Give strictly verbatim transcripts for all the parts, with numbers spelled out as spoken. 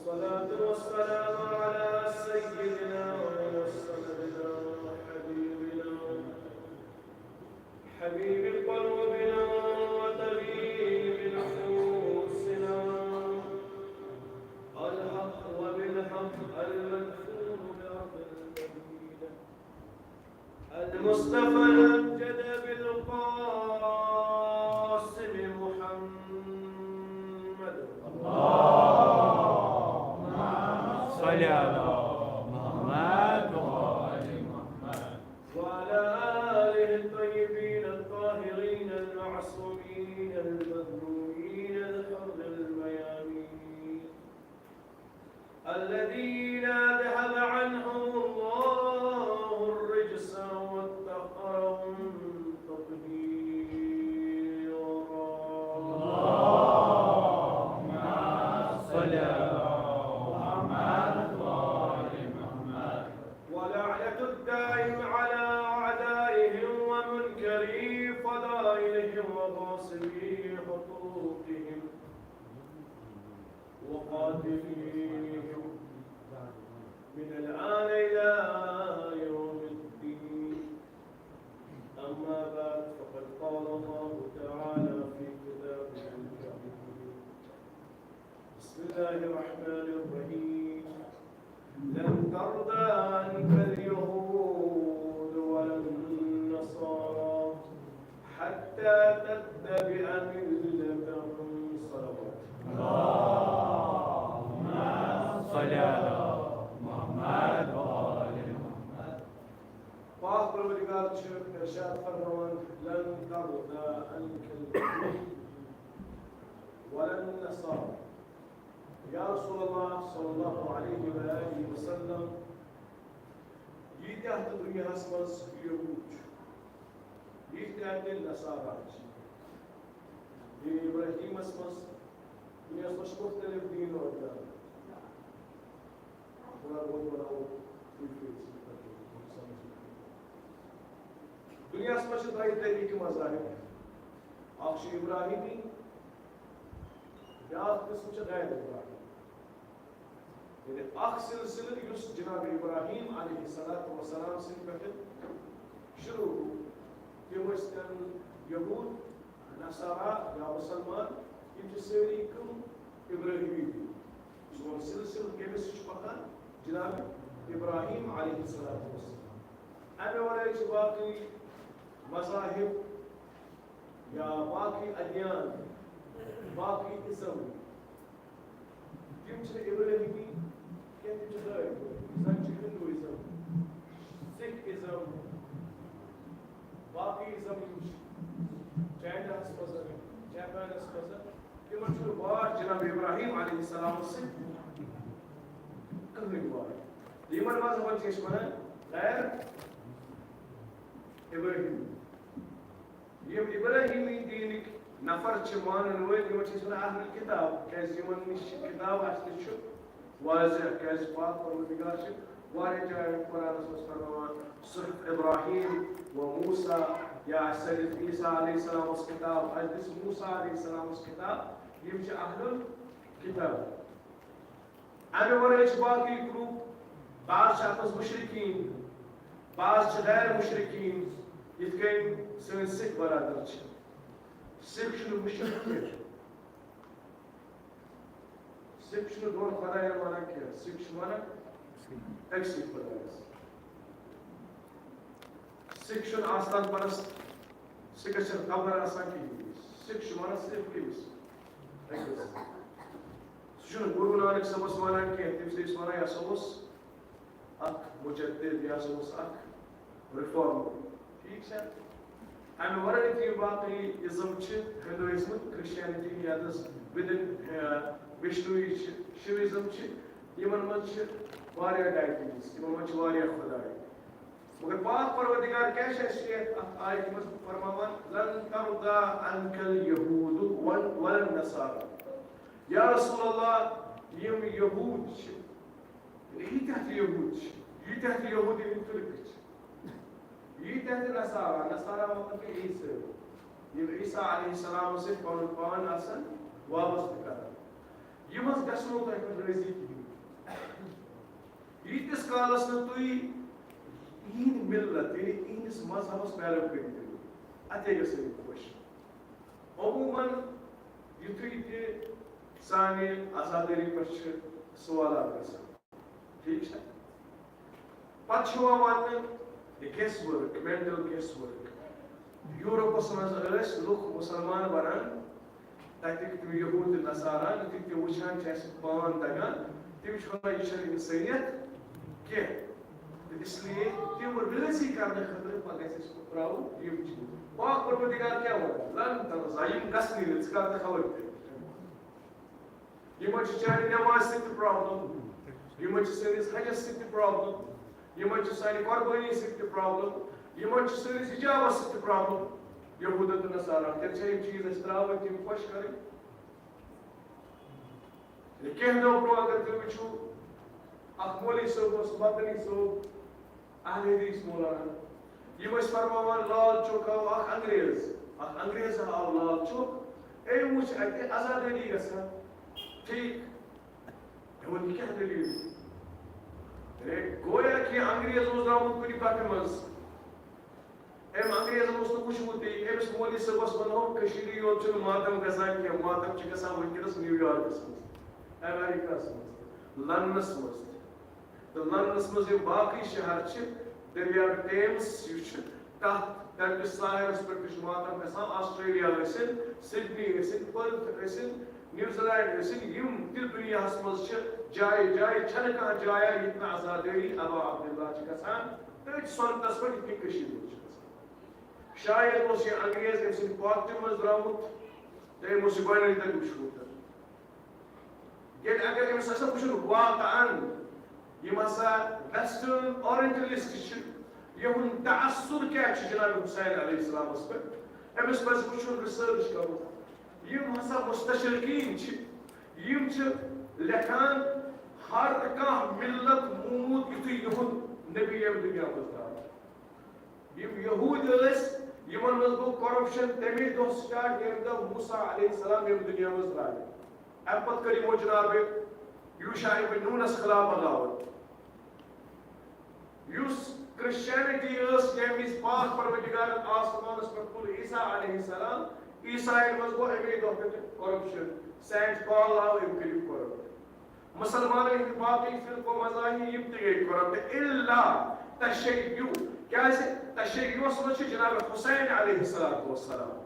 والصلاة والسلام على سيدنا وسندنا وحبيبنا، حبيب قلوبنا وطبيب نفوسنا، الحق وبالحق المدفون بأرض المدينة، المصطفى الأمجد بالقاسم محمد. اللهم صل على محمد وآل محمد. وعلى آله الطيبين الطاهرين المعصومين المذمومين الحر الميامين، الذين أذهب عنهم الله الرجس وطهرهم تطهيرا. اللهم صل على محمد وآل محمد. ولعنة الدائم على أعدائهم ومنكري فضائلهم وغاصبي حقوقهم وقاتليهم من الآن إلى يوم الدين. أما بعد، فقد قال الله تعالى في كتابه الكريم: بسم الله الرحمن الرحيم. لن ترضى عنك اليهود ولا النصارى حتى تتبع ملتهم. صلوات. اللهم صل على محمد وآل محمد. پاک پروردگار چھُ ارشاد فرماوان: لن ترضى عنك اليهود ولا النصارى. یا رسول اللہ صلی اللہ علیہ وآلہ وسلم، ییٖتیٛاہ تہِ دُنیاہَس منٛز یہوٗد چھِ، ییٖتیٛاہ تہِ نصارا چھِ، دین ابراہیمس منٛز، دُنیاہَس منٛز چھِ مُختٔلِف دیٖن روزان۔ تھوڑا بہت بناؤ، دُنیاہَس منٛز چھِ دۄیہِ طریٖقہٕ مذاہب، اکھ چھُ ابراہیمی، بیٛاکھ قٕسم چھُ غیر ابراہیمی۔ یعنی اکھ سلسلہٕ یُس جناب ابراہیم علیہ الصلوۃ والسلام سٕنٛدِ پٮ۪ٹھٕ شروع گوٚو، تِم ٲسۍ تن یہوٗد، نصارا یا مسلمان، یِم چھِ سٲری کٕم؟ ابراہیمی دین۔ سون سلسلہٕ کٔمِس چھُ پکان؟ جناب ابراہیم علیہ الصلوۃ والسلام۔ اَمہِ ورٲے چھِ باقٕے مذاہب یا باقٕے ادیان، باقٕے ازم، تِم چھِنہٕ ابراہیمی کینٛہہ، تِم چھِ غٲر۔ مثال چھِ ہندوازم، سکھ ازم، باقٕے ازم یِم چھِ چائناہَس منٛز، جاپانَس منٛز، تِمن چھُنہٕ وار جناب ابراہیم علیہ السلام سۭتۍ کٕہٕنۍ وار۔ یِمن مذہبن چھِ أسۍ وَنان غیر ابراہیمی۔ یِم ابراہیمی دینٕکۍ نفر چھِ مانن وٲلۍ، یِمن چھِ أسۍ وَنان اہل کتاب، کیازِ یِمن نِش چھِ کتاب، اَسہِ نِش چھُ واضح، کیازِ پاک پروردگار چھِ واریاہ جایہِ قرآنس منٛز فرماوان، صحف ابراہیم و موسیٰ، یا اَسہِ دِژ عیسیٰ علیہ السلامس کتاب، اَسہِ دِژ موسیٰ علیہ السلامس کتاب، یِم چھِ اہل کتاب۔ اَمہِ ورٲے چھِ باقٕے گروپ، بعض چھِ اَتھ منٛز مُشرِکیٖن، بعض چھِ غیر مُشرِکیٖن، یِتھ کٔنۍ سٲنۍ سِکھ برادر چھِ۔ سِکھ چھِنہٕ مُشرِک کینٛہہ۔ سِکھ چھِنہٕ دۄن خۄدایَن وَنان کینٛہہ، سِکھ چھِ وَنان أکسٕے خۄدایَس۔ سِکھ چھُنہٕ آستان پرست، سِکھ چھِنہٕ قبر آسان کِہیٖنۍ۔ سِکھ چھِ وَنان صرف کٔمِس؟ أکِس۔ سُہ چھُنہٕ گُروٗ نانک صٲبَس وَنان کینٛہہ، تٔمِس ٲسۍ وَنان، یہِ ہسا اوس اکھ مُجدد، یہِ ہسا اوس اکھ ریفارمر۔ ٹھیٖک چھا؟ اَمہِ وَرٲے تہِ یِم باقٕے ازم چھِ، ہندوازم، کرسچینٹی، یَتَس within، آ، وشنوی چھِ، شوازم چھِ، یِمن منٛز چھِ واریاہ ڈائٹیز، یِمن منٛز چھِ واریاہ خداے۔ مگر پاک پروردگار کیٛاہ چھُ اَسہِ یَتھ اَتھ آیتہِ منٛز فرماوان؟ لن ترضى عنك اليهود ولا النصارى۔ یا رسول اللہ، یِم یہوٗد چھِ، ییٖتیٛاہ تہِ یہوٗد چھِ، ییٖتیٛاہ تہِ یہوٗدی مُتعلق چھِ، ییٖتیٛاہ تہِ نصارا، نصارا مطلب کہِ عیسٲے، یِم عیسیٰ علیہ السلام سۭتۍ پنُن پان آسن وابستہٕ کران، یِم حظ گژھن نہٕ تۄہہِ پٮ۪ٹھ رٲضی کِہیٖنۍ۔ ییٖتِس کالس نہٕ تُہۍ یِہنٛدِ مِلت، یعنی یِہنٛدِس مذہبس پیروی کٔرِو، اتے گژھن یِم خۄش۔ عموماً یُتھُے تہِ سانہِ عزادٲری پٮ۪ٹھ چھِ سوالات گژھان، ٹھیٖک چھا؟ پتہٕ چھُ یِوان وننہٕ، guess work, mental guess work. Europe's منٛز ٲسۍ لُکھ مُسلمان بنان، تتِکۍ تِم یہوٗد تہٕ نصارا، یُتھُے تِم وٕچھان چھِ اَسہِ پان دگان، تِم چھِ ونان، "یہِ چھَنہٕ اِنسٲنیت کینٛہہ۔" تہٕ اس لیے تِم رٲضی کرنہٕ خٲطرٕ پتہٕ گژھِ اَسہِ پتراوُن یِم چیٖز۔ پاک پروردگار کیٛاہ وَنان؟ "لن ترضى"، یِم گژھنٕے نہٕ، ژٕ کر تہٕ خبر تہِ۔ یِمن چھِ چانہِ نمازِ سۭتۍ تہِ پرابلم، یِمن چھِ سٲنِس حجس سۭتۍ تہِ پرابلم، یِمن چھِ سانہِ قۄربٲنی سۭتۍ تہِ پرابلم، یِمن چھِ سٲنِس حجابس سۭتۍ تہِ پرابلم۔ یہوٗدن تہٕ نصارا، تیٚلہِ چھا یِم چیٖز اَسہِ ترٛاوٕنۍ، تِم خۄش کَرٕنۍ؟ یعنی کینٛہہ دۄہ برونٛہہ اگر تُہۍ وٕچھِو، اکھ مولوی صٲب اوس، مدنی صٲب، اہل حدیث مولانا، یِم ٲسۍ فرماوان، لال چوک آو اکھ انگریز، اکھ انگریز آو لال چوک، أمۍ وٕچھ اَتہِ عزادٲری گژھان۔ ٹھیٖک، مےٚ ووٚن، یہِ کیٛاہ دٔلیٖل؟ یعنی گویا کہِ انگریز اوس درٛامُت کُنہِ پٮ۪ٹھٕ منٛز۔ أمۍ انگریزن اوس نہٕ وُچھمُتٕے، أمِس مولوی صٲبس ونہو، کٔشیٖرِ یوت چھُنہٕ ماتم گژھان کینٛہہ، ماتم چھِ گژھان وٕنکیٚنس نیو یارکس منٛز، امریکہس منٛز، لندنس منٛز تہِ۔ تہٕ لندنس منٛز یِم باقٕے شہر چھِ، دٔریاو ٹیمز یُس چھُ، تتھ، تمہِ کِس ساحلس پٮ۪ٹھ تہِ چھُ ماتم گژھان۔ آسٹریلیا ٲسِن، سڈنی ٲسِن، پٔرتھ ٲسِن، نیوزی لینڈ ٲسِن، یِم تہِ دُنیاہس منٛز چھِ جایہِ جایہِ، چھنہٕ کانٛہہ جایا ییٚتہِ نہٕ عزادٲری ابا عبداللہ چھِ گژھان۔ تٔتھۍ سۄنتس پٮ۪ٹھ یِتھ کٔنۍ کٔشیٖرِ منٛز چھِ گژھان۔ شاید اوس یہِ انگریز أمۍ سٕنٛدِ پاکٹہِ منٛز درٛامُت تہٕ أمۍ اوس یہِ گۄڈٕنِکۍ لٹہِ وٕچھمُت۔ ییٚلہِ اگر أمِس ہسا وٕچھُن واقعاً یِم ہسا ویسٹرن اورینٹلسٹ چھِ، یِہُنٛد تاثر کیٛاہ چھُ جناب حسین علیہ السلامس پٮ۪ٹھ، أمِس پزِ وٕچھُن، ریسرچ کرُن۔ یِم ہسا مستشرقین چھِ، یِم چھِ لیکھان، ہر کانٛہہ ملت موٗد یُتھُے یِہُنٛد نبی ییٚمہِ دُنیا منٛز درٛاو۔ یِم یہوٗدۍ ٲسۍ، یِمن منٛز گوٚو کرپشن تَمے دۄہ سٹارٹ، ییٚمہِ دۄہ موسیٰ علیہ السلام ییٚمہِ دُنیا منٛز درٛاے۔ اَمہِ پتہٕ کٔر یِمو جناب یوٗشا ابن نوٗنس خلاف بغاوت۔ یُس کرسچینٹی ٲس، ییٚمہِ وِزِ پاک پروردگارن آسمانس پٮ۪ٹھ تُل عیسیٰ علیہ السلام، عیساین منٛز گوٚو اَمے دۄہ پٮ۪ٹھ کرپشن۔ سینٹ پال آو، أمۍ کٔرِکھ کرپٹ۔ مسلمانن ہٕنٛدۍ باقٕے فرقو مذاہب یِم تہِ گٔے کرپٹ، الا تشیع۔ کیٛازِ؟ تشیعس منٛز چھُ جناب حسین علیہ الصلوۃ والسلام۔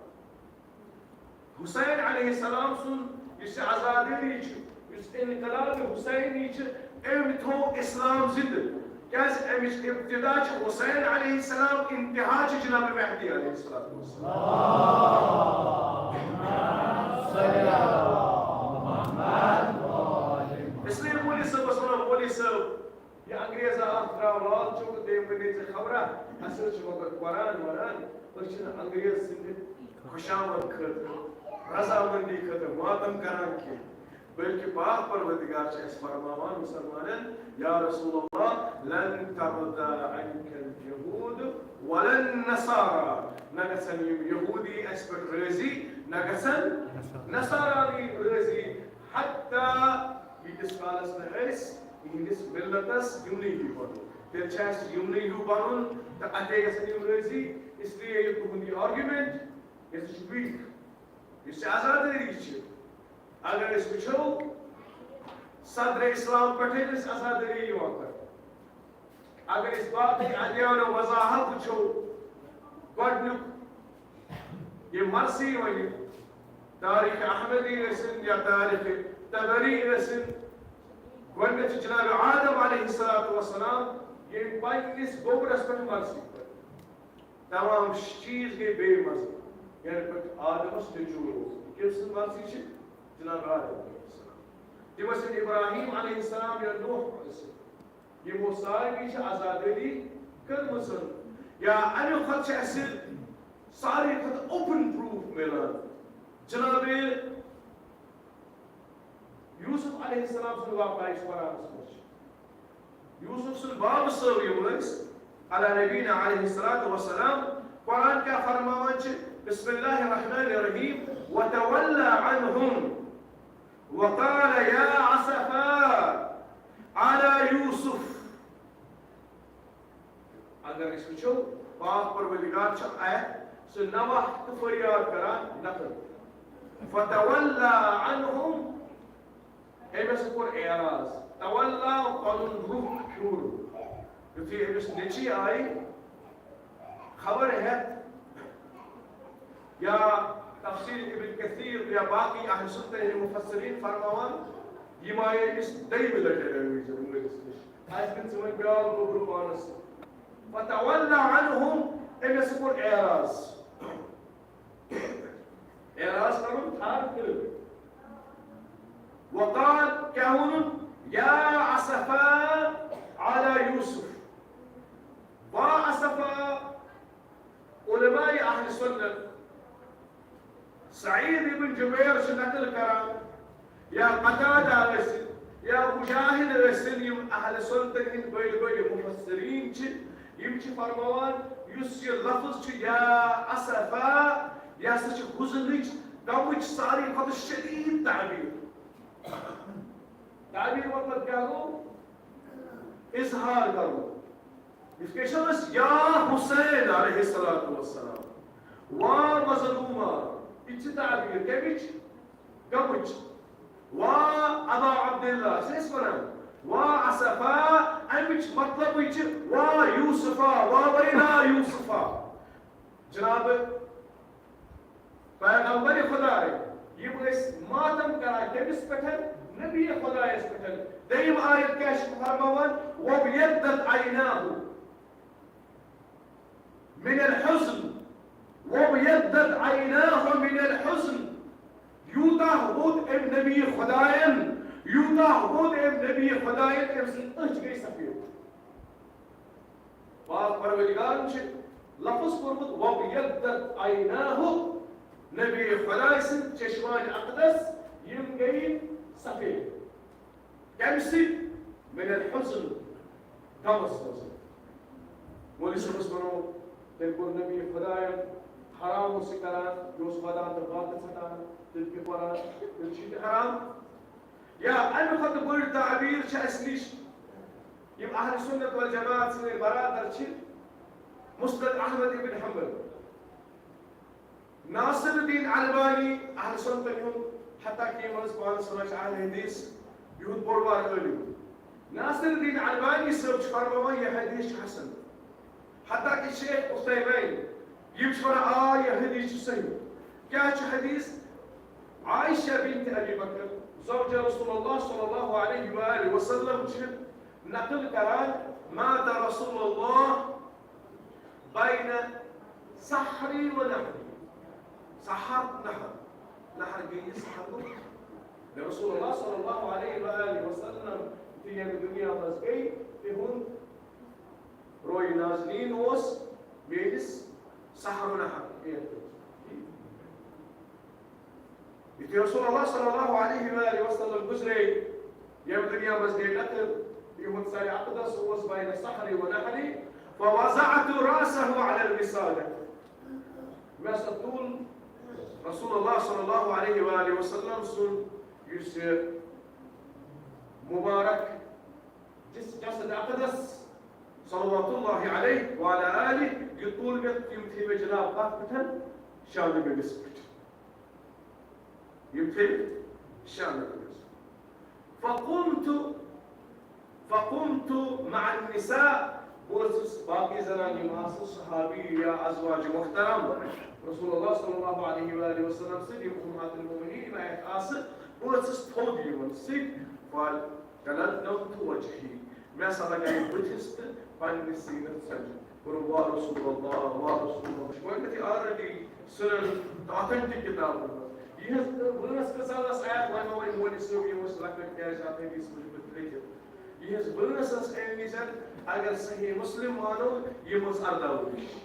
حسین علیہ السلام سُنٛد یُس یہِ عزادٲری چھُ، یُس انقلاب حسینی چھُ، أمۍ تھوو اسلام زندٕ۔ کیٛازِ؟ اَمِچ ابتدا چھِ حسین علیہ السلام، انتہا چھِ جناب مہدی علیہ الصلوۃ والسلام۔ اس لیے مولوی صٲبس ونو، مولوی صٲب، یہِ انگریزا اکھ درٛاو لال چوک، تہٕ تٔمۍ ؤنۍ ژےٚ خبرا، اَسہِ حظ چھُ مگر قرآن وران، أسۍ چھِنہٕ انگریز سٕنٛدِ خۄشامد خٲطرٕ، رضامندی خٲطرٕ ماتم کران کینٛہہ، بلکہِ پاک پروردگار چھُ اَسہِ فرماوان مُسلمانن، یا رسول اللہ، لن ترضى عنك اليهود ولا النصارى، نہ گژھن یِم یہوٗدی اَسہِ پٮ۪ٹھ رٲضی، نہ گژھن نصارانی رٲضی، حتیٰ ییٖتِس کالس نہٕ أسۍ یِہنٛدِس مِلتس یِمنٕے ہیوٗ بنو۔ تیٚلہِ چھُ اَسہِ یِمنٕے ہیوٗ بنُن تہٕ اَتے گژھن یِم رٲضی۔ اس لیے یہِ تُہُنٛد یہِ آرگیومنٹ، یہِ چھُ ویٖک، یُس یہِ عزادٲری چھِ۔ اگر أسۍ وٕچھو، صدر اسلام پٮ۪ٹھٕے ٲسۍ عزادٲری یِوان کرنہٕ۔ اگر أسۍ باقٕے ادیان و مذاہب وٕچھو، گۄڈٕنیُک یہِ مرثی ونہِ، تاریخ احمدی ٲسِن یا تاریخ طبری ٲسِن، گۄڈٕنیتھ چھُ جناب آدم علیہ الصلوۃ والسلام ییٚمہِ پننِس گوبرس پٮ۪ٹھ مرثی کٔر۔ تمام چیٖز گٔے بے مزٕ، یعنی پٮ۪ٹھ آدمس نیٚچوٗ اوس۔ کٔمۍ سٕنٛز مرثی چھِ؟ جناب آدم علیہ السلام۔ تِم ٲسِن ابراہیم علیہ السلام یا نوح ٲسِن۔ یِمو سارنٕے چھِ عزادٲری کٔرمٕژ۔ یا اَمہِ کھۄتہٕ چھِ اَسہِ ساروی کھۄتہٕ اوپن پروف مِلان۔ جناب یوسف علیہ السلام سُنٛد واقعہ یُس قرآنَس منٛز چھُ۔ یوسف سُنٛد باب صٲب یِم ٲسۍ، علی نبینا علیہ الصلوۃ والسلام، قرآن کیٛاہ فرماوان چھِ؟ بسم اللہ الرحمن الرحیم، وتولى عنهم وقال يا اسفا پاک پروردگار چھُ آیت سُہ نوح تہٕ فریاد کران نقل۔ فتولى عنهم، أمۍ ہسا کوٚر اعراض۔ تولى، پنُن رُخ پھیوٗر۔ یُتھُے أمِس نیٚچی آیہِ خبر ہٮ۪تھ، یا تفسیر ابن کثیر یا باقی اہل سنت ہٕنٛدۍ مفسرین فرماوان، یِم آیہِ أمِس دوٚیمہِ لٹہِ رٲوِتھ مٲلِس نِش۔ آسہِ نہٕ ژٕ وۄنۍ بیٛاکھ گوٚبرُ پانس سۭتۍ۔ فتولى عنهم، أمۍ ہسا کوٚر اعراض۔ اعراض کرُن تھر پھِرُن۔ وقال، کیٛاہ ووٚنُن؟ يا أسفا على يوسف۔ وا اسفا، علماء اہل سنت، سعید ابن جبیر چھُ نقل کران، یا قتادہ ٲسِن، یا مجاہد ٲسِن، یِم اہل سنت ہٕنٛدۍ بٔڑۍ بٔڑۍ مفسرین چھِ، یِم چھِ فرماوان، یُس یہِ لفظ چھُ یا اسفا، یہِ ہسا چھِ حزنٕچ، غمٕچ ساروی کھۄتہٕ شدید تعبیر۔ تعبیر مطلب کیٛاہ گوٚو؟ اظہار کرُن۔ یِتھ کٔنۍ چھِ أسۍ یا حسین علیہ الصلوۃ والسلام، وا مظلوما، یہِ چھِ تعبیر کَمِچ؟ غمٕچ۔ وا ابا عبداللہ چھِ أسۍ وَنان، وا اسفا، اَمِچ مطلبٕے چھِ وا یوسفا، وا ویلا یوسفا۔ جناب، پیغمبر خدائے، یِم ٲسۍ ماتم کران کٔمِس پٮ۪ٹھ؟ نبی خدایس پٮ۪ٹھ۔ دوٚیِم آیت کیٛاہ چھِ فرماوان؟ وابيضت عيناه من الحزن، وابيضت عيناه من الحزن۔ یوٗتاہ ووٚد أمۍ نبی خداین، یوٗتاہ ووٚد أمۍ نبی خداین، أمۍ سٕنٛدۍ أچھ گٔے سفید۔ پاک پروردگارن چھِ لفظ کوٚرمُت وابيضت عيناه، نبی خداے سٕنٛدۍ چشمانِ اقدس یِم گٔیہِ سفید۔ کمہِ سۭتۍ؟ من الحزن، غمس منٛز۔ مولوی صٲبس ونو، تیٚلہِ کوٚر نبی خداین حرام اوس یہِ کران، یہِ اوس ودان تہٕ باقٕے ژھٹان، تیٚلہِ کیٛاہ کران؟ تیٚلہِ چھُ یہِ تہِ حرام۔ یا امہِ کھۄتہٕ بٔڑ تعبیر چھِ اسہِ نِش، یِم اہل سنت والجماعت سٕنٛدۍ برادر چھِ، مسند احمد ابن حنبل، ناصر الدین البانی، اہل سنتن ہُنٛد، حتیٰ کہ یِم ٲسۍ پانس سمجھ اہل حدیث، یِہُنٛد بوٚڑ بار عٲلِم۔ ناصر الدین البانی صٲب چھِ فرماوان، یہِ حدیث چھُ حسن۔ حتیٰ کہ شیخ عثیمین، یِم چھِ ونان، آ، یہِ حدیث چھُ صحیح۔ کیٛاہ چھُ حدیث؟ عائشہ بنت ابی بکر، زوجہ رسول اللہ صلی اللہ علیہ وآلہ وسلم، چھِ نقل کران، مات رسول اللہ بین سحری و نحری۔ سحر، نحر۔ نحر گٔے یہِ سحر گوٚو۔ مےٚ رسول اللہ صلی اللہ علیہ وآلہ وسلم تہِ ییٚمہِ دُنیا منٛز گٔے، تِہُنٛد روی نازنین اوس میٲنِس سحر و نحر۔ یُتھُے رسول اللہ صلی اللہ علیہ وآلہ وسلم گُزرے، ییٚمہِ دُنیا منٛز گٔے نقل، یِہُنٛد سرِ اقدس اوس بین سحری و نحری، فوضعت رأسه على الوسادة۔ مےٚ ہسا تُل رسول اللہ صلی اللہ علیہ وآلہ وسلم سُنٛد یُس یہِ مُبارک جس-، جسد اقدس صلوات اللہ علیہ وعلی آلہ، یہِ تُل مےٚ، تِم تھٲے مےٚ جناب کتھ پٮ۪ٹھ؟ شانہِ میٲنِس پٮ۪ٹھ۔ یِم تھٲے مےٚ شانہِ میٲنِس۔ فقمت، فقمت مع النساء، بہٕ ٲسٕس باقٕے زنان یِم آسہٕ صحابی یا ازواج محترم رسول اللہ صلی اللہ علیہ وآلہ وسلم سۭتۍ، یِم امہات المؤمنین یِم اتہِ آسہٕ، بہٕ ٲسٕس تھوٚد یِمن سۭتۍ۔ فقلمت وجهي، مےٚ ہسا لگایہِ بٕتھِس تہٕ پننِس سیٖنس ژَنجہِ۔ کوٚرُن، "وا رسول اللہ، وا رسول اللہ۔" یہِ چھُ گۄڈٕنیتھٕے already سُنن تہٕ authentic کِتابن منٛز۔ یِہنٛز وٲنٛس کۭژاہ ٲس، آیت وَنو وۄنۍ مولوی صٲب، یِم ٲسۍ لۄکٕٹۍ، کیٛازِ اَتھ حدیث مُجمل لیٚکھِتھ۔ یِہنٛز وٲنٛس ٲس اَمہِ وِزٮ۪ن، اگر صحیح مسلم مانو، یِم ٲس اَرداہ ؤرِش۔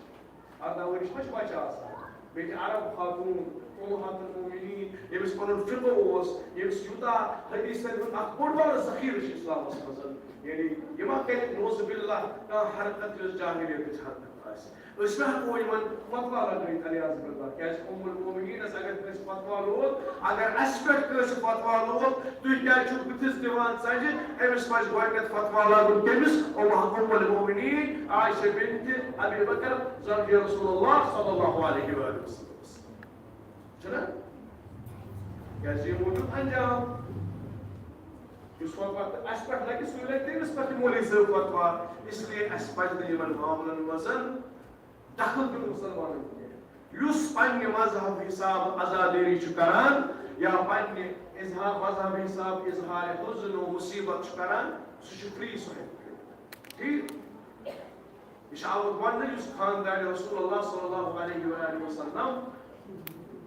اَرداہ ؤرِش ما چھِ بَچہٕ آسان؟ بیٚیہِ تہِ عرب خاتوٗن، امہات المؤمنین، ییٚمِس پَنُن فقہ اوس، ییٚمِس یوٗتاہ حدیثن ہُنٛد اَکھ بوٚڑ بارٕ ذخیرٕ چھُ اِسلامَس منٛز۔ یعنی یہِ ما کَرِ نعوذ باللہ کانٛہہ حرکت، یۄس جاہلیتٕچ حرکت۔ آسہِ۔ أسۍ ما ہٮ۪کو یِمن فتوا لگٲوِتھ، علی اعظم اللہ؟ کیازِ ام المومنینس اگر کٲنٛسہِ فتوا لوگ، اگر اسہِ پٮ۪ٹھ کٲنٛسہِ فتوا لوگ، تُہۍ کیازِ چھِو بٕتھِس دِوان ژَجہِ؟ أمِس پزِ گۄڈٕنٮ۪تھ فتوا لاگُن کٔمِس؟ ام، ام المومنین عائشہ بنت ابی بکر زوجہ رسول اللہ صلی اللہ علیہ وآلہ وسلم۔ چھُنہ؟ کیازِ یہِ موٗجوٗب انجام۔ یُس فتوا تہٕ اَسہِ پٮ۪ٹھ لَگہِ، سُے لَگہِ تٔمِس پٮ۪ٹھ تہِ مولوی صٲب فتوا۔ اس لیے اَسہِ پَزِ نہٕ یِمَن معاملَن منٛز دخل دیُن مُسلمانَن کینٛہہ۔ یُس پنٛنہِ مذہب حساب عزادٲری چھُ کران یا پنٛنہِ اظہار، مذہب حساب اظہار حزن و مصیبت چھُ کران، سُہ چھُ فری، سُہ ہیٚکہِ کٔرِتھ۔ ٹھیٖک؟ یہِ چھُ آمُت وَننہٕ، یُس خاندان رسول اللہ صلی اللہ علیہ وآلہ وسلم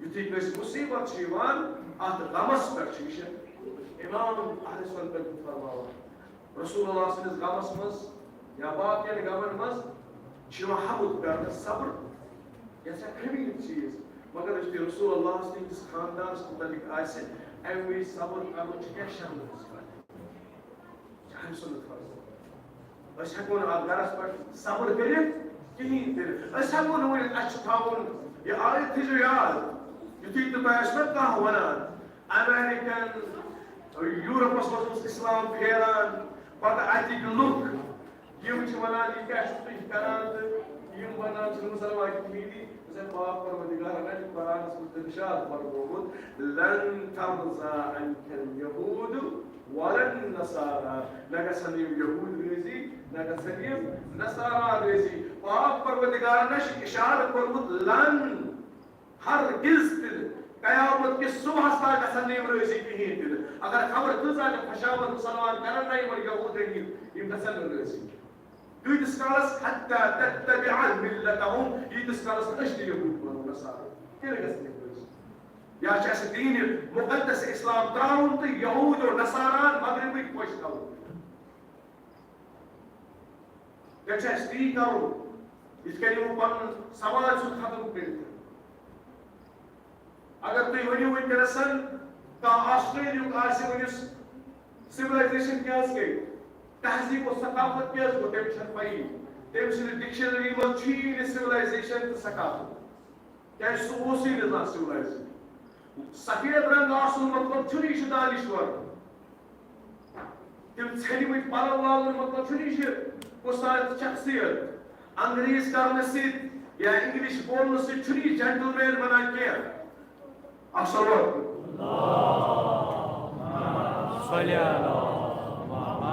یُتھُے کٲنٛسہِ مُصیبت چھِ یِوان، اَتھ غمَس پٮ۪ٹھ چھُ، یہِ چھُ امام اہل سنت فرماوان۔ رسول اللہ سٕنٛدِس غمَس منٛز یا باقین غمَن منٛز چھُ یِوان حمد کرنہٕ، صبر، یہِ چھا کھٔنڈ چیٖز، مگر یُتھُے رسول اللہ سٕنٛدِس خاندانَس مُتعلِق آسہِ، اَمہِ وِزِ صبر کرُن چھُ کیٛاہ شرمٕچ کَتھ؟ اہل سنت فرماوان۔ أسۍ ہٮ۪کو نہٕ اَتھ گرَس پٮ۪ٹھ صبر کٔرِتھ کِہیٖنۍ تہِ۔ أسۍ ہٮ۪کو نہٕ ؤنِتھ، اَسہِ چھُ تھاوُن یہِ آیت، تھٲیزیو یاد، یُتھُے تہِ تۄہہِ آسہِ نہ کانٛہہ وَنان، امریکن، یورپس منٛز اوس اسلام پھیران، پتہٕ اتِکۍ لُکھ، یِم چھِ ونان، یہِ کیٛاہ چھِو تُہۍ کران؟ تہٕ یِم ونان چھِ مُسلمان کِہیٖنۍ، زن پاک پروردگارن اَتہِ قرآنس منٛز ارشاد فرمومُت، "لن ترضى عنك اليهود ولا النصارى"، نہ گژھن یِم یہوٗد رٲضی، نہ گژھن یِم نصارا رٲضی۔ پاک پروردگارن چھُ اشارٕ کوٚرمُت، لن، ہرگز تہِ نہٕ۔ قیامت کِس صبحس تام گژھن نہٕ یِم رٲضی کِہیٖنۍ تہِ نہٕ۔ اگر خبر کۭژاہ تہِ خۄشامد مُسلمان کرن نہ یِمن یہوٗدن ہِنٛدۍ، یِم گژھن نہٕ رٲضی۔ کۭتِس کالس؟ "حتى تتبع ملتهم"، ییٖتِس کالس نہٕ أسۍ تہِ یہوٗد بنو، نصارا۔ تیٚلہِ گژھن یِم رٲضی۔ یا چھُ اَسہِ دیٖنِ مُقدس اسلام ترٛاوُن تہٕ یہوٗد و نصاران مغربٕکۍ خۄش تھاوُن۔ تیٚلہِ چھُ اَسہِ تی کرُن، یِتھ کٔنۍ یِمو پنُن سماج چھُ ختم کٔرِتھ۔ اگر تُہۍ ؤنِو وٕنکیٚنَس کانٛہہ آسٹریلیاہُک آسہِ، ؤنِس civilization کیٛاہ حظ گٔے، تہذیٖب و ثقافت کیٛاہ حظ گوٚو، تٔمِس چھَنہٕ پَیی۔ تٔمۍ سٕنٛدِ dictionary منٛز چھُیی نہٕ civilization تہٕ ثقافت۔ کیٛازِ سُہ اوسُے نہٕ زانٛہہ civilized۔ سفید رنگ آسُن مطلب چھُنہٕ یہِ چھُ دانشور۔ تِم ژھیٚنمٕتۍ پلو لاگُن مطلب چھُنہٕ یہِ چھُ کُس تام شخصیت۔ انگریز کرنہٕ سۭتۍ یا انگلش بولنہٕ سۭتۍ چھُنہٕ یہِ gentleman بنان کینٛہہ۔ اکھ صلوات۔ صلی اللہ محمد۔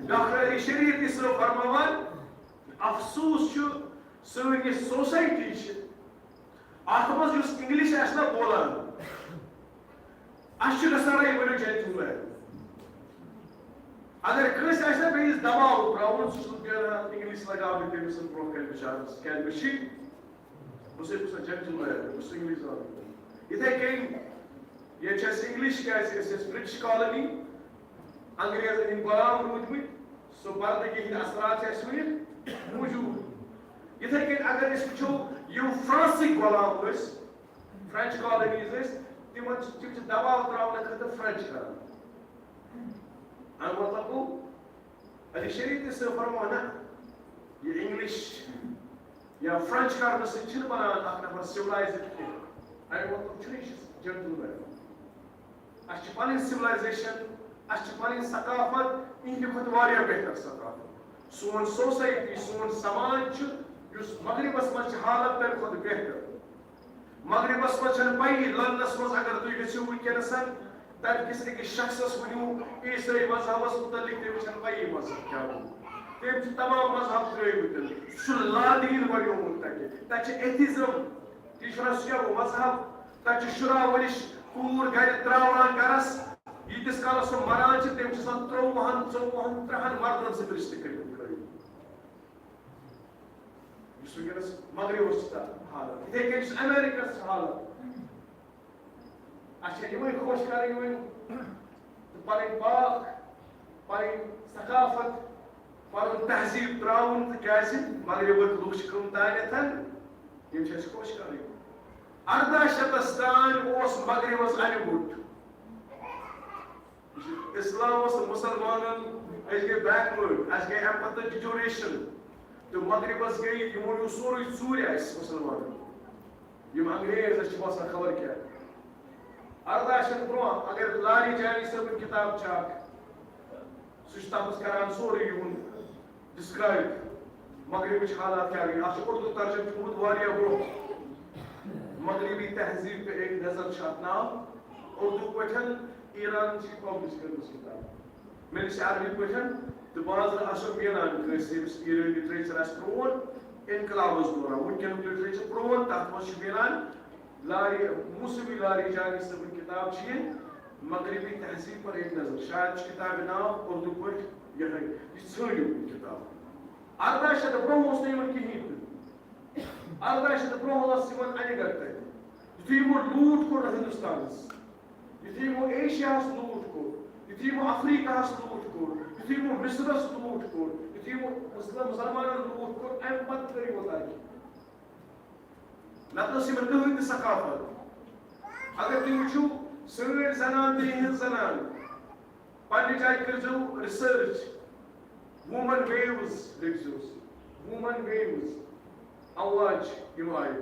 ڈاکٹر علی شریف تہِ چھُ فرماوان، افسوس چھُ سٲنۍ یہِ society چھِ، اتھ منٛز یُس انگلش آسہِ نہ بولان، اسہِ چھُ گژھان، ہے، ؤنِو gentleman۔ اگر کٲنٛسہِ آسہِ نہ بیٚیِس دباو ترٛاوُن، سُہ چھُنہٕ نیران انگلش لگاونہٕ تٔمۍ سٕنٛدِ برونٛہہ کنہِ بِچارس، کیٛازِ مےٚ چھِ، بہٕ چھُس، بہٕ چھُس gentleman، بہٕ چھُس انگلش زانان۔ یِتھے کٔنۍ ییٚتہِ چھِ اَسہِ انگلش، کیٛازِ أسۍ ٲسۍ British colony، انگریزن ہٕنٛدۍ غلام روٗدمٕتۍ، سُہ پردٕگی ہٕنٛدۍ اثرات چھِ اَسہِ وُنہِ موٗجوٗد۔ یِتھے کٔنۍ اگر أسۍ وٕچھو، یِم فرانسٕکۍ غلام ٲسۍ، French colonies ٲسۍ، تِمن چھِ، تِم چھِ دباو ترٛاونہٕ خٲطرٕ French کران۔ اَمیُک مطلب گوٚو، علی شریف تہِ چھُ فرماوان، نہ، یہِ انگلش یا French کرنہٕ سۭتۍ چھِنہٕ بنان اکھ نفر civilized کینٛہہ۔ اَمیُک مطلب چھُنہٕ یہِ چھُ gentleman۔ اَسہِ چھِ پنٕنۍ civilization، اَسہِ چھِ پنٕنۍ ثقافت، یِہنٛدِ کھۄتہٕ واریاہ بہتر ثقافت۔ سون society، سون سماج چھُ، یُس مغربس منٛز چھِ حالت تَمہِ کھۄتہٕ بہتر۔ مغربس منٛز چھَنہٕ پَیی، لندنس منٛز اگر تُہۍ گٔژھِو وٕنکیٚنَس، تَتہِ کِس أکِس شخصس ؤنِو عیسٲے مذہبس مُتعلِق، تٔمِس چھَنہٕ پَیی مذہب کیٛاہ گوٚو۔ تٔمۍ چھِ تمام مذہب ترٛٲومٕتۍ۔ سُہ چھُ لادیٖن بنیومُت تَتہِ۔ تَتہِ چھِ atheism۔ تہِ چھُنہ سُہ کیٛاہ گوٚو مذہب؟ تَتہِ چھِ شُراہ ؤرِش کوٗر گرِ ترٛاوان گرس، ییٖتِس کالس سۄ مران چھِ، تٔمِس چھِ آسان ترٛۆوُہن، ژۆوُہن، ترٛہن مردن سۭتۍ رِشتہٕ کٔرِتھ تھٲوِتھ۔ یُس وٕنکیٚنَس مغربس چھِ تَتھ حالت، یِتھَے کٔنۍ چھِ امیرکس چھِ حالت۔ اَسہِ چھِ یِمَے خۄش کَرٕنۍ وۄنۍ تہٕ پَنٕنۍ پاک، پَنٕنۍ ثقافت، پَنُن تہذیٖب ترٛاوُن، تہٕ کیٛازِ مغربٕکۍ لُکھ چھِ کٕم تانٮ۪تھ، یِم چھِ اَسہِ خۄش کَرٕنۍ۔ اَرداہ شیٚتَس تام اوس مغربس اَنہِ گوٚٹ۔ اسلامس تہٕ مسلمانن أسۍ گٔے بیکوٲرڈ، اَسہِ گٔے اَمہِ پَتہٕ ڈِجوریشن۔ تہٕ مغربس گٔے، یِمو نیوٗ سورُے ژوٗرِ اَسہِ مُسلمانن۔ یِم انگریز، اَسہِ چھِ باسان خبر کیٛاہ۔ اَرداہ شیٚتھ برونٛہہ اگر لاری جانی صٲبٕنۍ کِتاب چھِ اکھ، سُہ چھُ تَتھ منٛز کران سورُے یِہُنٛد ڈسکرائب، مغربٕچ حالات کیٛاہ گٔے۔ اَتھ چھُ اُردو ترجمہٕ تھوٚومُت واریاہ برونٛہہ۔ مغربی تہذیب پہ ایک نظر چھُ اَتھ ناو۔ اُردو پٲٹھۍ ایران چھِ پبلش کٔرمٕژ کِتاب۔ مےٚ نِش عربی پٲٹھۍ تہٕ بازرٕ آسو میلان کٲنٛسہِ، ییٚمِس ایرٲنۍ لٹریچر آسہِ پرٛون، انقلابس دوران۔ وٕنکیٚنُک لٹریچر پرٛون، تَتھ منٛز چھُ میلان لاری، موسمی لاری جانی صٲبٕنۍ کِتاب چھِ یہِ مغربی تہذیب پر ایک نظر۔ شاید چھُ کِتابہِ ناو اُردو پٲٹھۍ یِہوٚے، یہِ ژھٲنٛڈِو یہِ کِتاب۔ اَرداہ شیٚتھ برونٛہہ اوس نہٕ یِمن کِہیٖنۍ تہِ۔ اَرداہ شیٚتھ برونٛہہ اوس یِمن اَنہِ گَٹہٕ تَتہِ۔ یُتھُے یِمو لوٗٹھ کوٚر ہِندُستانَس، یُتھُے یِمو ایشیاہَس لوٗٹھ کوٚر، یُتھُے یِمو افریقاہَس لوٗٹھ کوٚر، یُتھُے یِمو مصرَس لوٗٹھ کوٚر، یُتھُے یِمو مُسلم-، مُسلمانَن لوٗٹھ کوٚر، اَمہِ پَتہٕ کٔر یِمو ترقی۔ نَتہٕ ٲس یِمَن کٕہٕنۍ تہِ ثقافت۔ اگر تُہۍ وٕچھِو، سٲنۍ زنان تہٕ یِہٕنٛز زنان، پننہِ جایہِ کٔرۍزیو research، women waves لیکھزیو، women waves، آواز یِم آیہِ،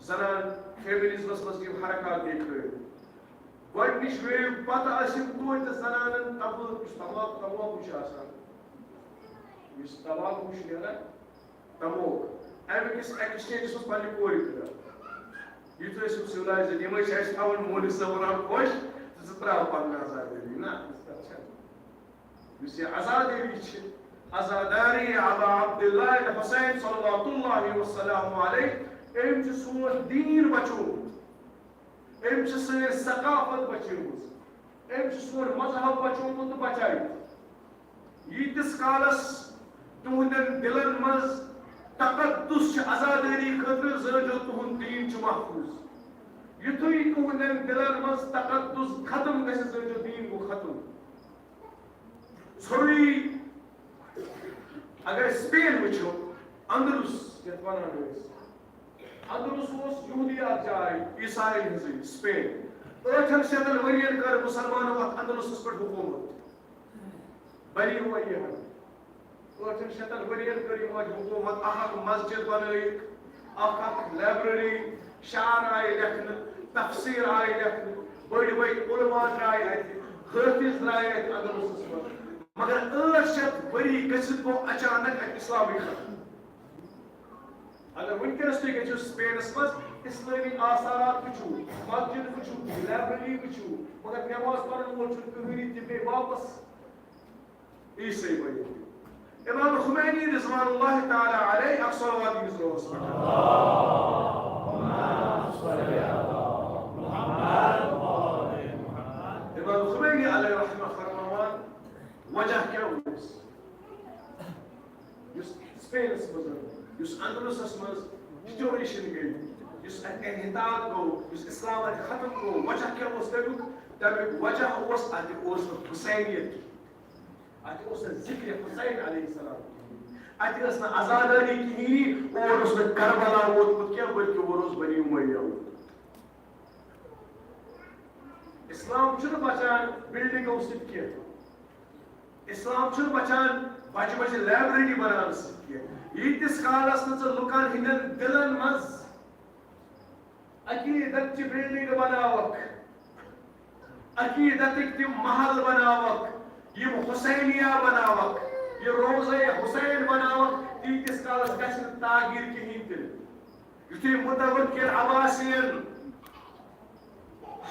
زنان فیمنزمس منٛز یِم حرکات گٔے کھڑی۔ گۄڈٕنِچ wave پتہٕ ٲسۍ یِم توتہِ زنانن تباہ، یُس تماکو، تماکو چھُ آسان، یُس تماکو چھُ نیران، تموک، اَمہِ کِس exchangeس منٛز پننہِ کورِ تہِ۔ یُتھ ٲسۍ یِم civilized، یِم ٲسۍ اَسہِ تھاوان مولوی صٲب وَنان خۄش، تہٕ ژٕ ترٛاو پنٕنۍ عزادٲری۔ نہ، یِژھ کَتھ چھَنہٕ۔ یُس یہِ عزادٲری چھِ، عزاداری ابا عبداللہ الحسین صلوات اللہ وسلام علیہ، أمۍ چھُ سون دیٖن بچومُت، أمۍ چھِ سٲنۍ ثقافت بچٲومٕژ، أمۍ چھُ سون مذہب بچومُت تہٕ بچٲوِتھ۔ ییٖتِس کالس تُہنٛدٮ۪ن دِلن منٛز تقدس چھِ عزادٲری خٲطرٕ، زٲنِو تُہنٛد دیٖن چھُ محفوٗظ۔ یُتھُے تُہنٛدٮ۪ن دِلن منٛز تقدس ختم گژھِ، زٲنِو دیٖن گوٚو ختم۔ ژھوٚرُے، اگر أسۍ سپین وٕچھو، اندلس یتھ ونان ٲسۍ، اندلس اوس یہودیات جاے، عیساین ہٕنٛزٕے، سپین۔ ٲٹھن شیٚتن ؤرین کٔر مُسلمانو اتھ اندلسس پٮ۪ٹھ حکوٗمت۔ بنی امیہن۔ ٲٹھن شیٚتن ؤرین کٔر یِمو اتہِ حکوٗمت، اکھ اکھ مسجد بنٲیِکھ، اکھ اکھ library، شعر آیہِ لیکھنہٕ، تفسیر آیہِ لیکھنہٕ، بٔڑۍ بٔڑۍ علماء درٛاے اتہِ، حٲفظ درٛاے اتہِ اندلسس منٛز۔ مگر ٲٹھ شیٚتھ ؤری گٔژھِتھ گوٚو اچانک اتہِ اسلامٕے ختم۔ اگر وٕنکیٚنس تُہۍ گٔژھِو سپینس منٛز، اسلٲمی آثارات وٕچھِو، مسجد وٕچھِو، library وٕچھِو، مگر نماز پرن وول چھُنہٕ کٕہٕنۍ تہِ۔ بیٚیہِ واپس عیسٲے بٔنِتھ۔ امام خمینی رضوان اللہ تعالیٰ علیہ اکھ صلوات أمِس روحس پٮ۪ٹھ۔ امام خمینی علیہ رحمہ فرماوان، وجہ کیٛاہ اوس؟ یُس سپینس منٛز، یُس اندلسس منٛز ڈیٹوریشن گٔے، یُس اتہِ انحطاط گوٚو، یُس اسلام اتہِ ختم گوٚو، وجہ کیٛاہ اوس تمیُک؟ تمیُک وجہ اوس، اتہِ اوس نہٕ حسینیت۔ اتہِ اوس نہٕ ذکر حسین علیہ السلام کِہیٖنۍ۔ اتہِ ٲس نہٕ عزادٲری کِہیٖنۍ۔ اور اوس نہٕ کربلا ووتمُت کینٛہہ، بلکہِ اور اوس بنی امیہ ووتمُت۔ اسلام چھُنہٕ بچان بلڈنگو سۭتۍ کینٛہہ۔ اسلام چھُنہٕ بچان بجہِ بجہِ library بناونہٕ سۭتۍ کینٛہہ۔ ییٖتِس کالس نہٕ ژٕ لُکن ہٕنٛدٮ۪ن دِلن منٛز عقیدت چہِ بلڈنگ بناوکھ، عقیدتٕکۍ تِم محل بناوکھ، یِم حسینیہ بناوکھ، یہِ روضہ حسین بناوکھ، تیٖتِس کالس گژھِ نہٕ تعگیر کِہیٖنۍ تہِ نہٕ۔ یُتھُے متوکل عباسین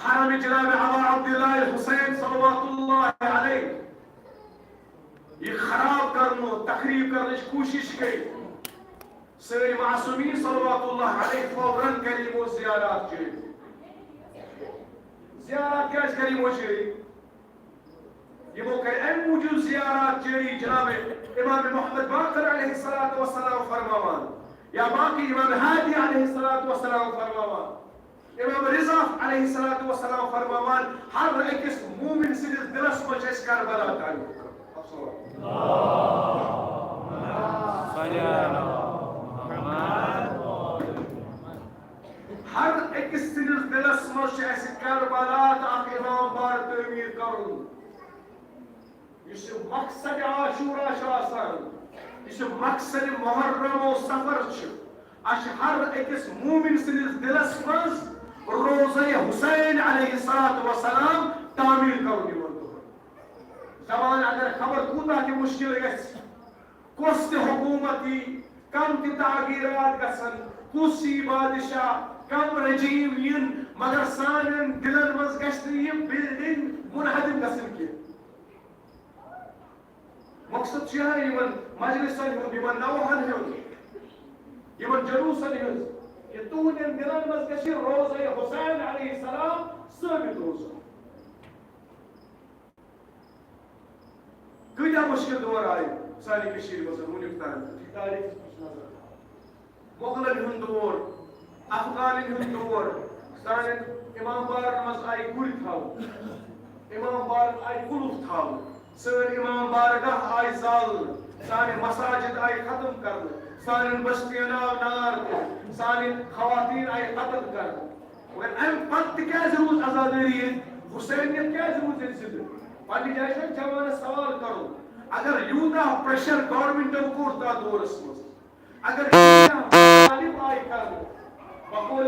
حرم جناب ابا عبداللہ حسین صلوات اللہ علیہ یہِ خراب کرنو، تخریب کرنٕچ کوٗشش کٔر، سٲنۍ معصومین صلوات اللہ علیہ فوراً کرِ یِمو زیارات جٲری۔ زیارات کیازِ کرِ یِمو جٲری؟ یِمو کرِ امہِ موٗجوٗب زیارات جٲری، جناب امام محمد باقر علیہ الصلوۃ والسلام فرماوان، یا باقی امام ہادی علیہ الصلوۃ والسلام فرماوان، امام رضا علیہ الصلوۃ والسلام فرماوان، ہر أکِس مومن سٕنٛدِس دِلس منٛز چھِ اَسہِ کربلا تعلق۔ ہر أکِس سٕنٛدِس دِلس منٛز چھِ اَسہِ کربلا تہٕ اکھ امام باڑٕ تعمیٖر کرُن۔ یُس یہِ مقصد عاشورہ چھُ آسان، یُس یہِ مقصد محرم و صفر چھُ، اَسہِ چھُ ہر أکِس مومن سٕنٛدِس دِلس منٛز روزے حسین علیہ الصلوۃ والسلام تعمیٖر کرُن یِمن دۄہن۔ زمان اگر خبر کوٗتاہ تہِ مُشکِل گژھِ، کۄس تہِ حکوٗمت یی، کم تہِ تعغیرات گژھن، کُس یی بادشاہ، کم رجیم یِن، مگر سانٮ۪ن دِلن منٛز گژھِ نہٕ یہِ بلڈنگ منہدم گژھٕنۍ کینٛہہ۔ مقصد چھُ یِہوٚے یِمن مجلسن ہُنٛد، یِمن نوحن ہُنٛد، یِمن جلوسن ہُنٛد، کہِ تُہنٛدٮ۪ن دِلن منٛز گژھِ روزے حسین علیہ السلام ثٲبت روزُن۔ کۭتیاہ مُشکِل دور آیہِ سانہِ کٔشیٖرِ منٛز وُنیُک تام، یہِ تاریٖخَس منٛز نظر تھاوو۔ مۄغلن ہُنٛد دور، افغانن ہُنٛد دور، سانٮ۪ن امام بارن منٛز آیہِ گُرۍ تھاونہٕ، امام بارن آیہِ قُلُف تھاونہٕ، سٲنۍ امام بارگاہ آیہِ زالنہٕ، سانہِ مساجد آیہِ ختم کرنہٕ، سانٮ۪ن بستین آو نار دِنہٕ، سانہِ خواتین آیہِ قتل کرنہٕ۔ مگر امہِ پتہٕ تہِ کیازِ روٗز عزادٲری ییٚتہِ؟ حسینیت کیازِ روٗز ییٚتہِ زندٕ؟ پننہِ جایہِ چھُ جوانس سوال کرُن۔ اگر یوٗتاہ پریشر گورنمنٹن کوٚر تتھ دورس منٛز، اگر یوٗتاہ مطالب آیہِ کرنہٕ، بقول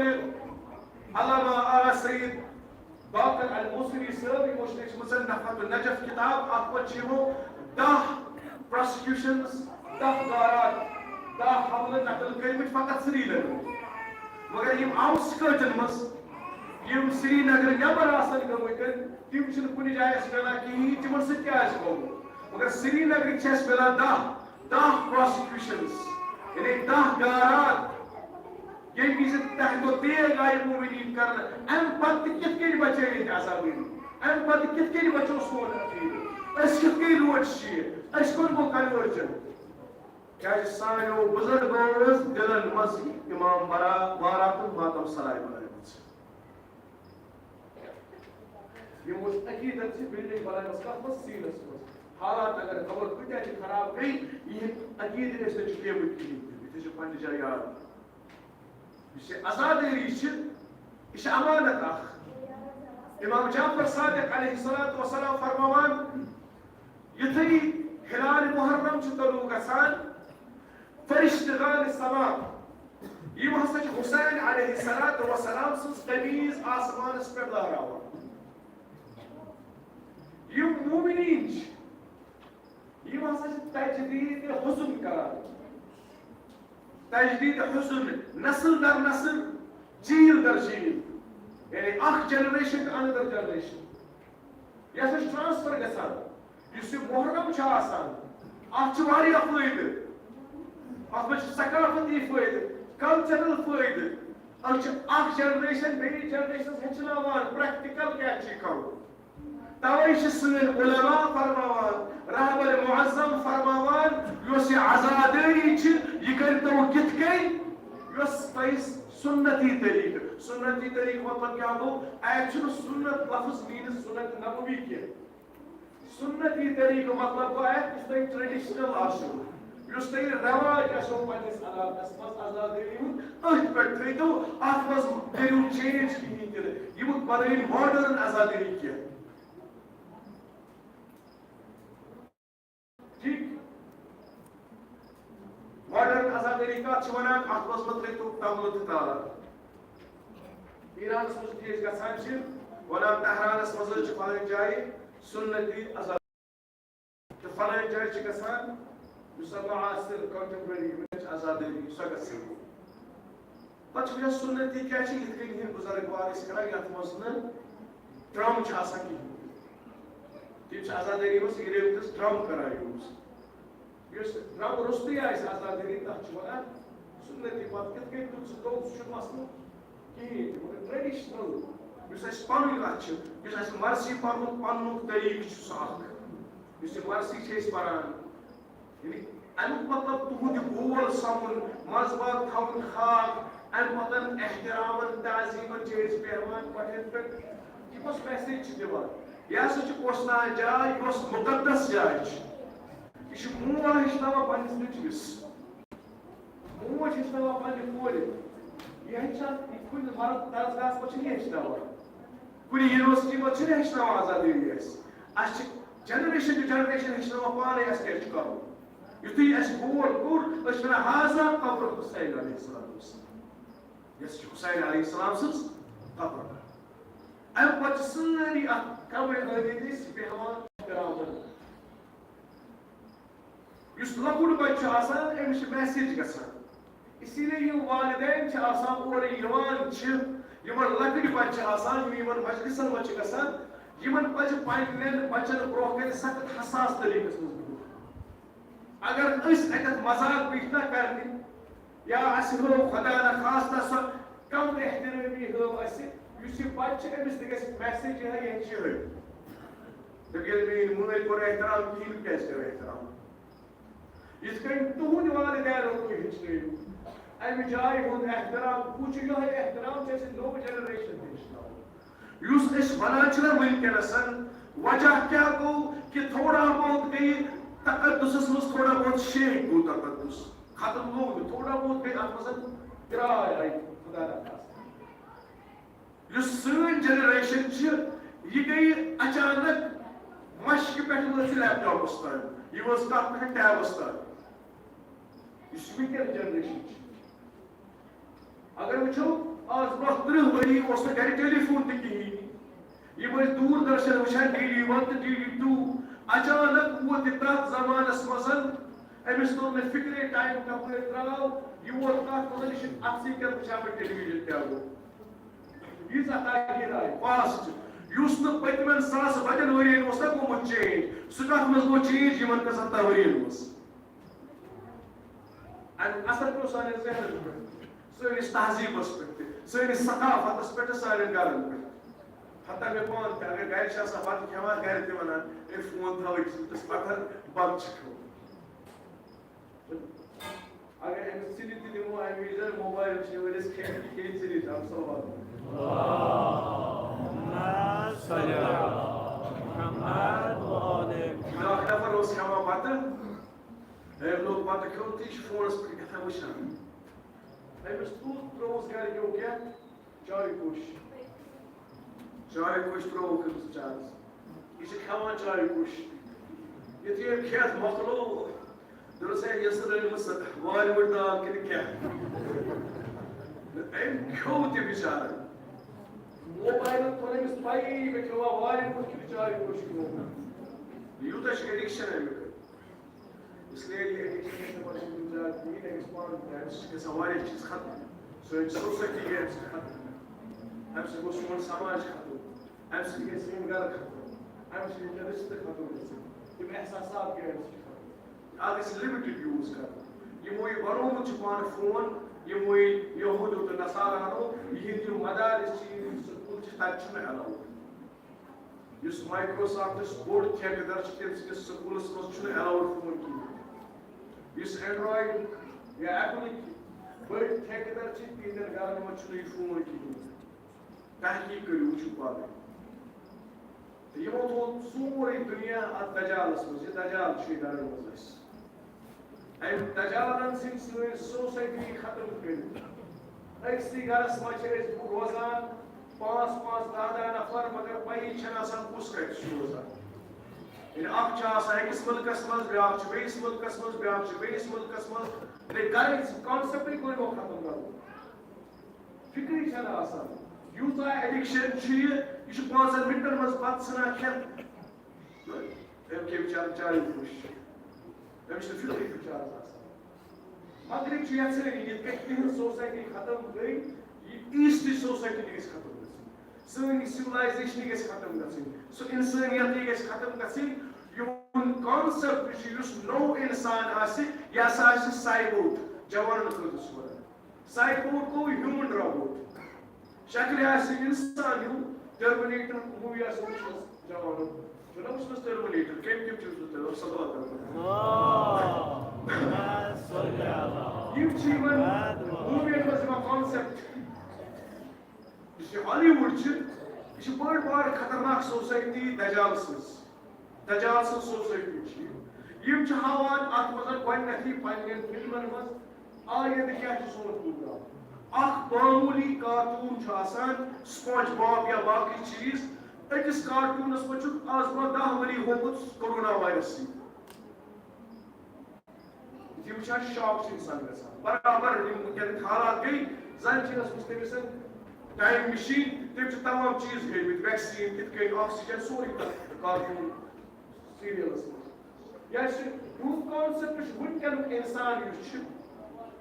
علامہ آغا سید باقر الموصلی صٲب، یِمو چھِ لیچھمٕژ نفحت النجف کتاب، اتھ منٛز چھِ یِمو دَہ پراسیکیوشنز، دَہ غارات، دَہ حملہٕ نقل کٔرمٕتۍ فقط سرینگر۔ مگر یِم آوُٹ سکرٹن منٛز، یِم سرینگرٕ نٮ۪بر آسن گٔمٕتۍ، تِم چھِنہٕ کُنہِ جایہِ اَسہِ مِلان کِہیٖنۍ، تِمن سۭتۍ کیٛاہ آسہِ گوٚمُت؟ مگر سرینگرٕکۍ چھِ اَسہِ مِلان دَہ، دَہ پراسیکیوشنز، یعنی دَہ غارات، ییٚمہِ وِزِ تحت و تیغ آیہِ مومنیٖن کرنہٕ، اَمہِ پتہٕ تہِ کِتھ کٔنۍ بچے ییٚتہِ عذابٲری؟ اَمہِ پتہٕ کِتھ کٔنۍ بچو سون عقیدٕ؟ أسۍ کِتھ کٔنۍ روٗدۍ شیٖعہٕ؟ اَسہِ کوٚت گوٚو کنورجن؟ کیازِ سانیو بزرگو ٲس دِلن منٛز امام برا-، باراتُک ماتم سراے بنٲومٕژ۔ یِم اوس عقیدت چھِ بلڈنگ بناومٕژ کتھ منٛز؟ سیٖنس منٛز۔ حالات اگر خبر کۭتیاہ تہِ خراب گٔے، یِہنٛدۍ عقیدٕ ٲسۍ نہٕ ٹُٹیمٕتۍ کِہیٖنۍ تہِ۔ یہِ تھٲیزیو پننہِ جایہِ یاد۔ یُس یہِ عزادٲری چھِ، یہِ چھِ امانت اکھ۔ امام جعفر صادق علیہ الصلوۃ والسلام فرماوان، یُتھُے ہلال محرم چھُ طلوع گژھان، فرشتگان سما، یِم ہسا چھِ حسین علیہ الصلوۃ والسلام سٕنٛز قمیٖض آسمانس پٮ۪ٹھ لہراوان۔ یِم مومنیٖن چھِ، یِم ہسا چھِ تجدید حسن کران۔ تجدید حسن، نسل در نسل، جیل در جیل، یعنی اکھ جنریشن تہٕ انذر جنریشن۔ یہِ ہسا چھُ ٹرانسفر گژھان۔ یُس یہِ محرم چھُ آسان، اتھ چھِ واریاہ فٲیدٕ۔ اتھ منٛز چھِ ثقافتی فٲیدٕ، کلچرل فٲیدٕ۔ أسۍ چھِ اکھ جنریشن بیٚیِس جنریشنس ہیٚچھناوان پریکٹیکل کیٛاہ چھُ کرُن۔ توے چھِ سٲنۍ علماء فرماوان، رہبر معظم فرماوان، یۄس یہِ عزادٲری چھِ، یہِ کٔرۍتو کِتھ کٔنۍ؟ یۄس تۄہہِ سنتی طریقہٕ، سنتی طریقہٕ مطلب کیٛاہ گوٚو؟ اتہِ چھُنہٕ سنت لفظ means سنت نبوی کینٛہہ۔ سنتی طریقہٕ مطلب گوٚو اتہِ یُس تۄہہِ ٹریڈیشنل آسیو، یُس تۄہہِ رٮ۪واج آسیو پننِس علاقس منٛز عزادٲری ہُنٛد، أتھۍ پٮ۪ٹھ تھٲیتو، اتھ منٛز کٔرِو چینج کِہیٖنۍ تہِ نہٕ۔ یہِ مہٕ بنٲیِو ماڈرن عزادٲری کینٛہہ۔ ٹھیک؟ ماڈرن عزادٲری کتھ چھِ ونان؟ اتھ منٛز مہ ترٲیتو طبلہٕ تہٕ تالہٕ۔ ایرانس منٛز تہِ أسۍ گژھان چھِ، ونان تہرانس منٛز حظ چھِ فلٲنۍ جایہِ سنتی عزادٲری۔ تہٕ فلٲنۍ جایہِ چھِ گژھان، یُس زن معاصر contemporary یِمن چھِ عزادٲری، سۄ گژھِ۔ پتہٕ چھِ وٕچھان سنتی کیٛاہ چھِ، یِتھ کٔنۍ ہِنٛدۍ بُزرگ وار ٲسۍ کران، یتھ منٛز نہٕ ڈرم چھِ آسان کِہیٖنۍ۔ تِم چھِ عزادٲری منٛز یہِ ریوتِس ڈرم کران use۔ یُس ڈرم روٚستُے آسہِ عزادٲری، تتھ چھِ ونان سنتی۔ پتہٕ کِتھ کٔنۍ تُل سُہ توٚگ، سُہ چھُنہٕ مسلہٕ کِہیٖنۍ تہِ، مگر ٹریڈیشنل یُس اَسہِ پَنُن اَتھ چھِ، یُس اَسہِ مرثی پَرنُک پَنُنُک طریٖقہٕ چھُ سُہ اَکھ۔ یُس یہِ مرثی چھِ أسۍ پَران، یعنی اَمیُک مطلب تُہُنٛد یہِ گول سَمُن، منٛزباگ تھاوُن خاک، اَمہِ پَتہٕ احترامَن، تعظیٖمَن چھِ أسۍ بیٚہوان کۄٹھٮ۪ن پٮ۪ٹھ۔ یہِ کۄس message چھِ دِوان؟ یہِ ہسا چھِ کۄس تام جاے، یۄس مُقدس جاے چھِ۔ یہِ چھُ مول ہیٚچھناوان پنٛنِس نیٚچوِس۔ موج ہیٚچھناوان پننہِ کورِ۔ یہِ ہیٚچھان، یہِ کُنہِ مَرٕد درسگاہَس منٛز چھِنہٕ یہِ ہیٚچھناوان۔ کُنہِ یونیورسٹی منٛز چھِنہٕ ہیٚچھناوان عزادٲری اَسہِ۔ اَسہِ چھِ جنریشن ٹو جنریشن ہیٚچھناوان پانے اَسہِ کیٛاہ چھُ کَرُن۔ یُتھُے اَسہِ گول کوٚر، أسۍ چھِ وَنان، "ہذا قبر حسین علیہ السلام"۔ یۄس چھِ حسین علیہ السلام سٕنٛز قبر۔ اَمہِ پَتہٕ چھِ سٲری اَتھ قبرِ أنٛدۍ أنٛدۍ أسۍ بیٚہوان، کران۔ یُس لۄکُٹ بَچہٕ چھُ آسان، أمِس چھِ میسیج گژھان۔ اسی لیے یِم والدین چھِ آسان، اورٕ یِوان چھِ، یِمَن لۄکٕٹۍ بَچہٕ چھِ آسان، یِم یِمَن مجلسَن منٛز چھِ گژھان، یِمَن پَزِ پنٛنٮ۪ن بَچَن برٛونٛہہ کَنہِ سخت حساس طریٖقَس منٛز بِہُن۔ اگر أسۍ اَتٮ۪تھ مذاق بیٖٹھۍ نا کَرنہِ، یا اَسہِ ہٲو خۄدا نخواستہ سۄ کم احترٲمی ہٲو اَسہِ، یُس یہِ بَچہٕ چھُ، أمِس تہِ گژھِ میسیج یِہوٚے، یہِ چھِ یِہوٚے۔ دَپہِ، ییٚلہِ میٛٲنۍ مٲلۍ کوٚر احترام، کِہیٖنۍ کیٛازِ کَرِ احترام؟ یِتھ کٔنۍ تُہُنٛدِ والدینو تُہۍ ہیٚچھنٲیِو اَمہِ جایہِ ہُنٛد احترام، ہُہ چھُ یِہوٚے احترام، چھِ اَسہِ نوٚو جنریشن تہِ ہیٚچھناوُن۔ یُس أسۍ وَنان چھِنہ وٕنکیٚنَس، وجہ کیٛاہ گوٚو کہِ تھوڑا بہت گٔیہِ تقدُسَس منٛز، تھوڑا بہت شیک گوٚو تقدُس، ختم گوٚو نہٕ، تھوڑا بہت گٔے اَتھ منٛز درٛاے آیہِ خۄدا نخواستہ۔ یُس سٲنۍ جنریشن چھِ، یہِ گٔیہِ اچانک مشقہِ پٮ۪ٹھ وٲژ یہِ لیپ ٹاپس تام، یہِ وٲژ کتھ پٮ۪ٹھ ٹیبس تام۔ یُس وٕنکیٚن جنریشن چھِ، اگر وٕچھو، آز برٛونٛہہ ترٕٛہ ؤری اوس نہٕ گرِ ٹیلی فون تہِ کِہیٖنۍ۔ یِم ٲسۍ دوٗر درشن وٕچھان، ڈی ڈی ون تہٕ ڈی ڈی ٹوٗ۔ اچانک ووت یہِ تتھ زمانس منٛز، أمِس توٚر نہٕ فکرے ٹایم کپٲرۍ درٛاو، یہِ ووت تتھ منٛز، یہِ چھُ اتھسٕے کٮ۪تھ وٕچھان، وۄنۍ ٹیلی ویژن کیٛاہ گوٚو۔ ییٖژاہ تاخیر آیہِ، فاسٹ، یُس نہٕ پٔتمٮ۪ن ساس بَدٮ۪ن ؤرین اوس نہ گوٚمُت چینج، سُہ کَتھ منٛز گوٚو چینج یِمن کٔژَن تام ؤرین منٛز؟ اَمیُک اثر پیوٚو سانٮ۪ن ذہنن پٮ۪ٹھ، سٲنِس تہذیٖبس پٮ۪ٹھ تہِ، سٲنِس ثقافتس پٮ۪ٹھ تہٕ سانٮ۪ن گرن پٮ۪ٹھ۔ حتیٰ مےٚ پانہٕ تہِ، اگر گرِ چھِ آسان بَتہٕ کھٮ۪وان، گرِ تہِ وَنان، "ہے، فون تھاو أکِس بُتھِس پَتھر، بَتہٕ چھُ کھیوٚن۔" اگر أمِس ژِنہِ تہِ دِمو، اَمہِ وِزِ موبایل چھِ یِوان أسۍ کھٮ۪ن، کھٮ۪ن ژِنہِ تہِ، اَمہِ سوال۔ محمد وآل محمد۔ بیٛاکھ نفر اوس کھٮ۪وان بَتہٕ، أمۍ لوگ بَتہٕ کھیوٚن تہٕ یہِ چھُ فونَس پٮ۪ٹھ کیٛاہ تام وٕچھان۔ أمِس تُل، ترٛووُس گَرِکیو کیٛاہ؟ چایہِ کوٚش۔ چایہِ کوٚش ترٛووُکھ أمِس بِچارَس۔ یہِ چھِ کھٮ۪وان چایہِ کوٚش۔ یُتھُے أمۍ کھٮ۪تھ مۄکلوو، دوٚپُس، "ہے، یہِ ٲس رٔنمٕژ سۄ وارِ وُٹھ دال کِنہٕ کیٛاہ؟" أمۍ کھیوٚو تہِ بِچارَن۔ موبایلَن توٚر أمِس پَیی، مےٚ کھیوٚوا وارِ وُٹھ کِنہٕ چایہِ کوٚش کھیوٚو۔ یوٗتاہ چھُ addiction اَمیُک۔ اس لیے یہِ addiction گژھِ نہٕ پَتہٕ کُنہِ زیادٕ کِہیٖنۍ، اَمہِ سۭتۍ چھِ گژھان واریاہ چیٖز ختم۔ سٲنۍ society گٔے اَمہِ سۭتۍ ختم۔ اَمہِ سۭتۍ گوٚو سون سماج ختم۔ اَمہِ سۭتۍ گٔے سٲنۍ گَرٕ ختم۔ اَمہِ سۭتۍ چھِ رِشتہٕ ختم گژھان۔ یِم احساسات گٔے اَمہِ سۭتۍ ختم۔ اَتھ گژھِ limited use کَرُن۔ یِمو یہِ بَنومُت چھُ پانہٕ فون، یِمو یہِ یہوٗدو تہٕ نصارانو، یِہِنٛدۍ یِم مدارس چھِ، یِم سکوٗل چھِ، تَتہِ چھُنہٕ allowed۔ یُس Microsoft یُس بوٚڑ ٹھیکہٕ دار چھُ، تٔمۍ سٕنٛدِس سکوٗلَس منٛز چھُنہٕ allowed فون کِہیٖنۍ۔ یُس Android یا Apple بٔڑۍ ٹھیکہٕ دار چھِ، تِہِنٛدٮ۪ن گَرَن منٛز چھُنہٕ یہِ فون کِہیٖنۍ۔ تحقیق کٔرِو، وٕچھِو پانَے۔ تہٕ یِمو تھوٚو سورُے دُنیا اَتھ دجالَس منٛز۔ یہِ دجال چھُ یہِ گَرَن منٛز اَسہِ۔ أمۍ دجالن سٕنٛدۍ سٲنۍ society ختم کٔرِتھ۔ أکسٕے گرس منٛز چھِ أسۍ روزان، پانٛژھ پانٛژھ، دَہ دَہ نفر، مگر پَیی چھَنہٕ آسان کُس کَتہِ چھُ روزان۔ ییٚلہِ اکھ چھُ آسان أکِس مُلکس منٛز، بیٛاکھ چھُ بیٚیِس مُلکس منٛز، بیٛاکھ چھُ بیٚیِس مُلکس منٛز، تہٕ گرٕچ concept گوٚو یِمو ختم کرُن۔ فِکرٕے چھَنہٕ آسان۔ یوٗتاہ addiction چھُ یہِ، یہِ چھُ پانٛژن مِنٹن منٛز بَتہٕ ژھٕنان کھٮ۪تھ۔ أمۍ کھے بِچارٕ چایہِ کوٚش۔ أمِس چھُنہٕ فِکرٕے بِچارَس آسان۔ مغرب چھُ یَژھٲنی، یِتھ کٔنۍ تِہٕنٛز society ختم گٔے، یہِ East society تہِ گژھِ ختم گژھٕنۍ۔ سٲنۍ یہِ civilization گژھِ ختم گژھٕنۍ۔ سُہ اِنسٲنیتٕے گژھِ ختم گژھٕنۍ۔ یِہُنٛد concept چھُ، یُس نوٚو اِنسان آسہِ، یہِ ہسا آسہِ cyborg، جوانَن خٲطرٕ چھُ وَنان۔ Cyborg گوٚو human robot۔ شکلہِ آسہِ اِنسان ہیوٗ، Terminator movie آسہِ وٕچھمٕژ جوانو۔ چھُنہ وٕچھمٕژ Terminator؟ کٔمۍ کٔمۍ چھُ وٕچھمُت تیٚلہِ؟ صلوات کرو۔ یِم چھِ یِمن movieن منٛز یِوان concept۔ یُس یہِ Hollywood چھِ، یہِ چھِ بٔڑ بار خطرناک society دجال سٕنٛز۔ دجال سٕنٛز society چھِ یہِ۔ یِم چھِ ہاوان اَتھ منٛز گۄڈٕنٮ۪تھٕے پنٛنٮ۪ن فِلمَن منٛز آیندٕ کیٛاہ چھُ سون program۔ اَکھ معموٗلی cartoon چھُ آسان، SpongeBob یا باقٕے چیٖز، أکِس کارٹوٗنَس منٛز چھُ آز برٛونٛہہ دَہ ؤری ہومُت کورونا وایرس سۭتۍ۔ یہِ وٕچھان شاک چھُ اِنسان گژھان۔ برابر یِم وٕنکیٚن حالات گٔے، زَن چھِ ٲسمٕژ تٔمِس ٹایم مِشیٖن، تٔمۍ چھِ تمام چیٖز ہیٚومٕتۍ، ویکسیٖن کِتھ کٔنۍ، آکسیجن، سورُے کینٛہہ کارٹوٗن سیٖریلَس منٛز۔ یا چھُ یُتھ کانسیپٹ چھُ وٕنکیٚنُک اِنسان یُس چھُ،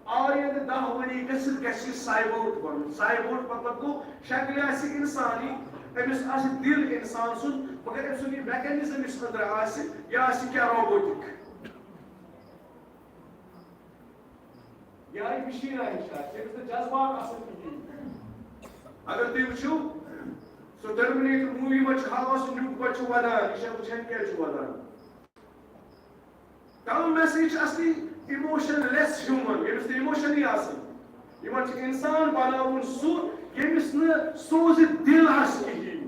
آیندٕ دَہ ؤری گٔژھِتھ گژھِ یہِ سایبورٹ بَنُن۔ سایبورٹ مطلب گوٚو، شکلہِ آسہِ اِنسانٕے، أمِس آسہِ دِل اِنسان سُنٛد، مگر أمۍ سُنٛد یہِ میکینزم یُس أنٛدرٕ آسہِ، یہِ آسہِ کیٛاہ، روبوٹک۔ یا یہِ مِشیٖن آسہِ، أمِس نہٕ جذبات آسان کِہیٖنۍ۔ اگر تُہۍ وٕچھِو، سُہ ٹرمنیٹر موٗوی منٛز چھُ ہاوان، سُہ نیُک پَتہٕ چھُ وَدان، یہِ چھا وٕچھان کیٛاہ چھُ وَدان؟ تَوٕ مےٚ سۭتۍ چھِ اَصلی ایموشن لیس ہیوٗمن، ییٚمِس نہٕ ایموشنٕے آسان۔ یِمن چھُ اِنسان بَناوُن سُہ، ییٚمِس نہٕ سوزِ دِل آسہِ کِہیٖنۍ،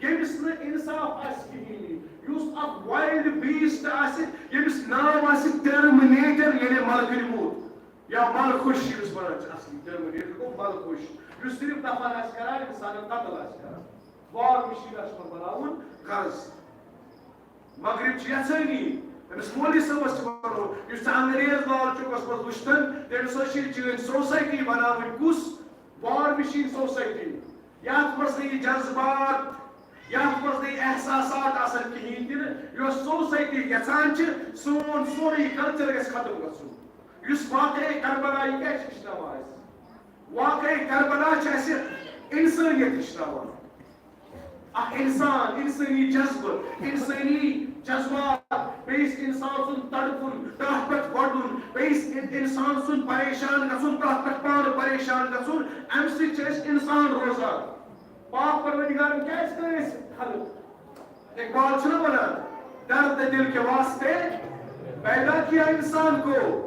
ییٚمِس نہٕ اِنصاف آسہِ کِہیٖنۍ، یُس اکھ وایلڈ بیسٹ آسہِ، ییٚمِس ناو آسہِ ٹرمنیٹر، یعنی ملکٕرۍ موت، یا ملخوش، ییٚمِس وَنان چھِ اَصلی ٹرمنیٹر گوٚو ملخوش، یُس صرف دفن آسہِ کران، اِنسانن قتل آسہِ کران۔ وار مِشیٖن آسہِ یِمن بَناوُن غرض۔ مغرب چھِ یژھٲنی، أمِس مولوی صٲبَس چھِ وَنُن، یُس ژےٚ انگریز لال چوکَس منٛز وٕچھتَن، تٔمِس ٲس یہِ چٲنۍ سوسایٹی بَناوٕنۍ کُس؟ وار مِشیٖن سوسایٹی، یَتھ منٛز نہٕ یہِ جذبات، یَتھ منٛز نہٕ یہِ احساسات آسَن کِہیٖنۍ تہِ نہٕ۔ یۄس سوسایٹی یَژھان چھِ، سون سورُے کلچر گژھِ ختم گژھُن۔ یُس واقعے کربلا، یہِ کیٛاہ چھِ ہیٚچھناوان اَسہِ؟ واقعے کربلا چھِ اَسہِ اِنسٲنیت ہیٚچھناوان۔ اکھ انسان، انسٲنی جذبہٕ، انسٲنی جذبات، بیٚیِس انسان سُنٛد تڑپُن، تتھ پٮ۪ٹھ وۄڈُن، بیٚیِس ان-، انسان سُنٛد پریشان گژھُن، تتھ پٮ۪ٹھ پانہٕ پریشان گژھُن، امہِ سۭتۍ چھِ أسۍ انسان روزان۔ پاک پروردگارن کیٛازِ کٔر أسۍ خلق؟ اقبال چھُنہ ونان، درد دل کے واسطے پیدا کیا انسان کو۔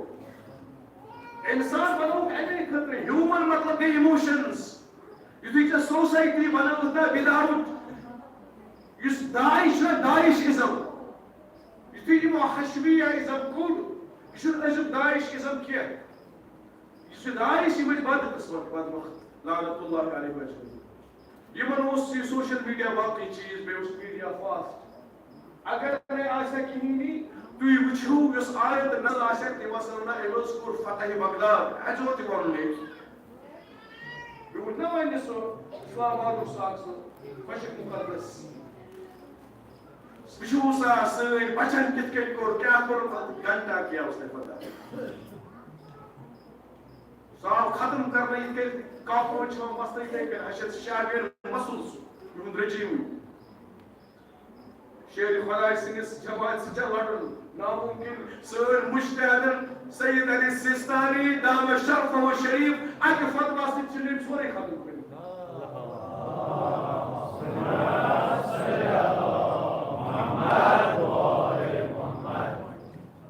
انسان بنووُکھ امے خٲطرٕ، ہیومن مطلب گٔے ایموشنز۔ یُتھُے ژےٚ سوسایٹی بنٲوٕتھ نا without، یُس داعش چھُنہ، داعش ازم، یُتھُے یِمو حشویہ ازم کوٚڑ، یہِ چھُنہٕ أزیُک داعش ازم کینٛہہ۔ یہِ چھُ داعش، یِم ٲسۍ بدقٕسمت، بدبخت، لعنت اللہ علیہ اجمعین۔ یِمن اوس یہِ سوشل میڈیا، باقٕے چیٖز، بیٚیہِ اوس میڈیا فاسٹ۔ اگر نہٕ آسہِ ہا کِہیٖنۍ، تُہۍ وٕچھِو، یۄس آیت نظر آسہِ ہا، تِم آسن ونان، أمۍ حظ کوٚر فتح بغداد، اَسہِ اوس تہِ وَنُن ییٚتہِ۔ یہِ ووٚن نہ وۄنۍ سُہ اسلام آبادُک سُہ اکھ سُہ خۄشک مُقدس۔ وٕچھِو سا، سٲنۍ بچن کِتھ کٔنۍ کوٚر، کیٛاہ کوٚر، گھنٹہ کیا اس نے پتہ۔ سُہ آو ختم کرنہٕ یِتھ کٔنۍ کاکروچ چھِ یِوان مَسلہٕ یِتھَے کٔنۍ، اَسہِ چھِ شاہ میر مسعود سُہ، یِہُنٛد رجیٖمٕے۔ شیر خۄداے سٕنٛدِس جماعتہِ سۭتۍ چھا لَڑُن نامُمکِن۔ سٲنۍ مُجتہدن سید علی سِستانی دامہ شرفہ شریٖف اَکہِ فتوا سۭتۍ چھِ یِم سورُے ختم کٔرِتھ۔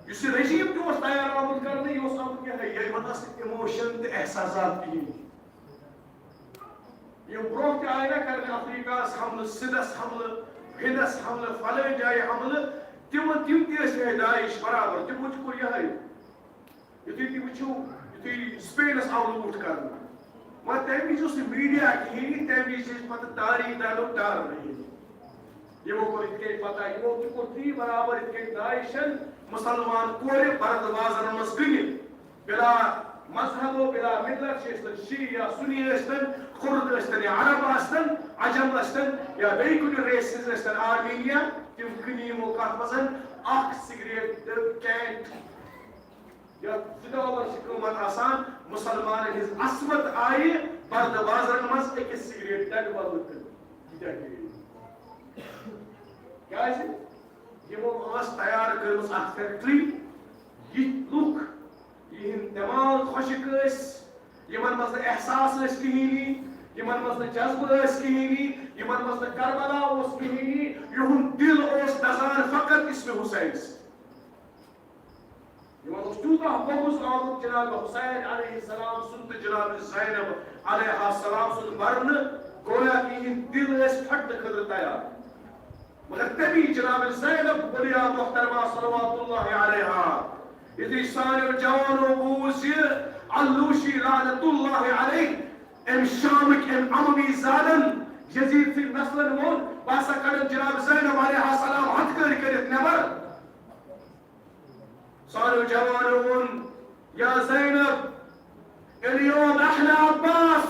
یُس یہِ رجیٖم تہِ اوس تیار آمُت کرنہٕ، یہِ اوس آمُت یِہوٚے، یِمن ٲس نہٕ ایموشن تہٕ احساسات کِہیٖنۍ۔ یِم برٛونٛہہ تہِ آیہِ نہ کرنہٕ، افریقہس حملہٕ، سندس حملہٕ، ہندس حملہٕ، فلٲنۍ جایہِ حملہٕ، تِم، تِم تہِ ٲسۍ یِہوٚے داعش برابر، تِمو تہِ کوٚر یِہوٚے۔ یُتھُے تُہۍ وٕچھِو، یُتھُے سپینس آو لوٗٹھ کرنہٕ، مگر تَمہِ وِزِ اوس نہٕ میٖڈیا کِہیٖنۍ، تَمہِ وِزِ ٲسۍ پتہٕ تاریٖخ دانو ٹارنہٕ یِوان۔ یِمو کوٚر یِتھ کٔنۍ پتہ، یِمو تہِ کوٚر تی برابر یِتھ کٔنۍ داعشن مُسلمان کورِ بردٕ بازرن منٛز کٕنہِ۔ بلا مذہب و بلا ملت چھِ ٲسۍتن شیعہ یا سُنی ٲسۍتن، کُرد ٲسۍتن یا عرب ٲسۍتن، عجم ٲسۍتن یا بیٚیہِ کُنہِ ریسِز ٲسۍتن، آرمینیا، تِم کٕنہِ یِمو کتھ منٛز اکھ سگریٹ تہٕ کینٹ۔ یتھ زٕ ڈالر چھِ قۭمتھ آسان، مُسلمانن ہٕنٛز عصمت آیہِ بردٕ بازرن منٛز أکِس سگریٹ ڈبہٕ بدلہٕ کٕننہٕ۔ یہِ کیٛاہ گٔیے؟ کیٛازِ؟ یِمو ٲس تیار کٔرمٕژ اکھ فیکٹری، یِتھۍ لُکھ، یِہِنٛدۍ دٮ۪ماغ خۄشِک ٲسۍ، یِمن منٛز نہٕ احساس ٲسۍ کِہیٖنی، یِمن منٛز نہٕ جذبہٕ ٲسۍ کِہیٖنی، یِمن منٛز نہٕ کربلا اوس کِہیٖنی، یِہُنٛد دِل اوس دزان فقط اسمِ حسین سۭتۍ۔ یِمن اوس تیوٗتاہ بغض آمُت جناب حسین علیہ السلام سُنٛد تہٕ جناب زینب علیہ السلام سُنٛد مرنہٕ، گویا کہِ یِہِنٛدۍ دِل ٲسۍ پھٹنہٕ خٲطرٕ تیار۔ مگر تمی جناب زینب بلیہ محترمہ صلوات اللہ علیہا، یُتھُے سانیو جوانو بوٗز یہِ، علوشی لعنت اللہ علیہ، أمۍ شامٕکۍ أمۍ اموی زادن یزید سٕنٛدۍ نسلن ووٚن، "بہٕ ہسا کڑن جناب زینب علیہ السلام ہتھٕ کٔرۍ کٔرِتھ نٮ۪بر۔" سانیو جوانو ووٚن، "یا زینب، الیوم احنا عباس،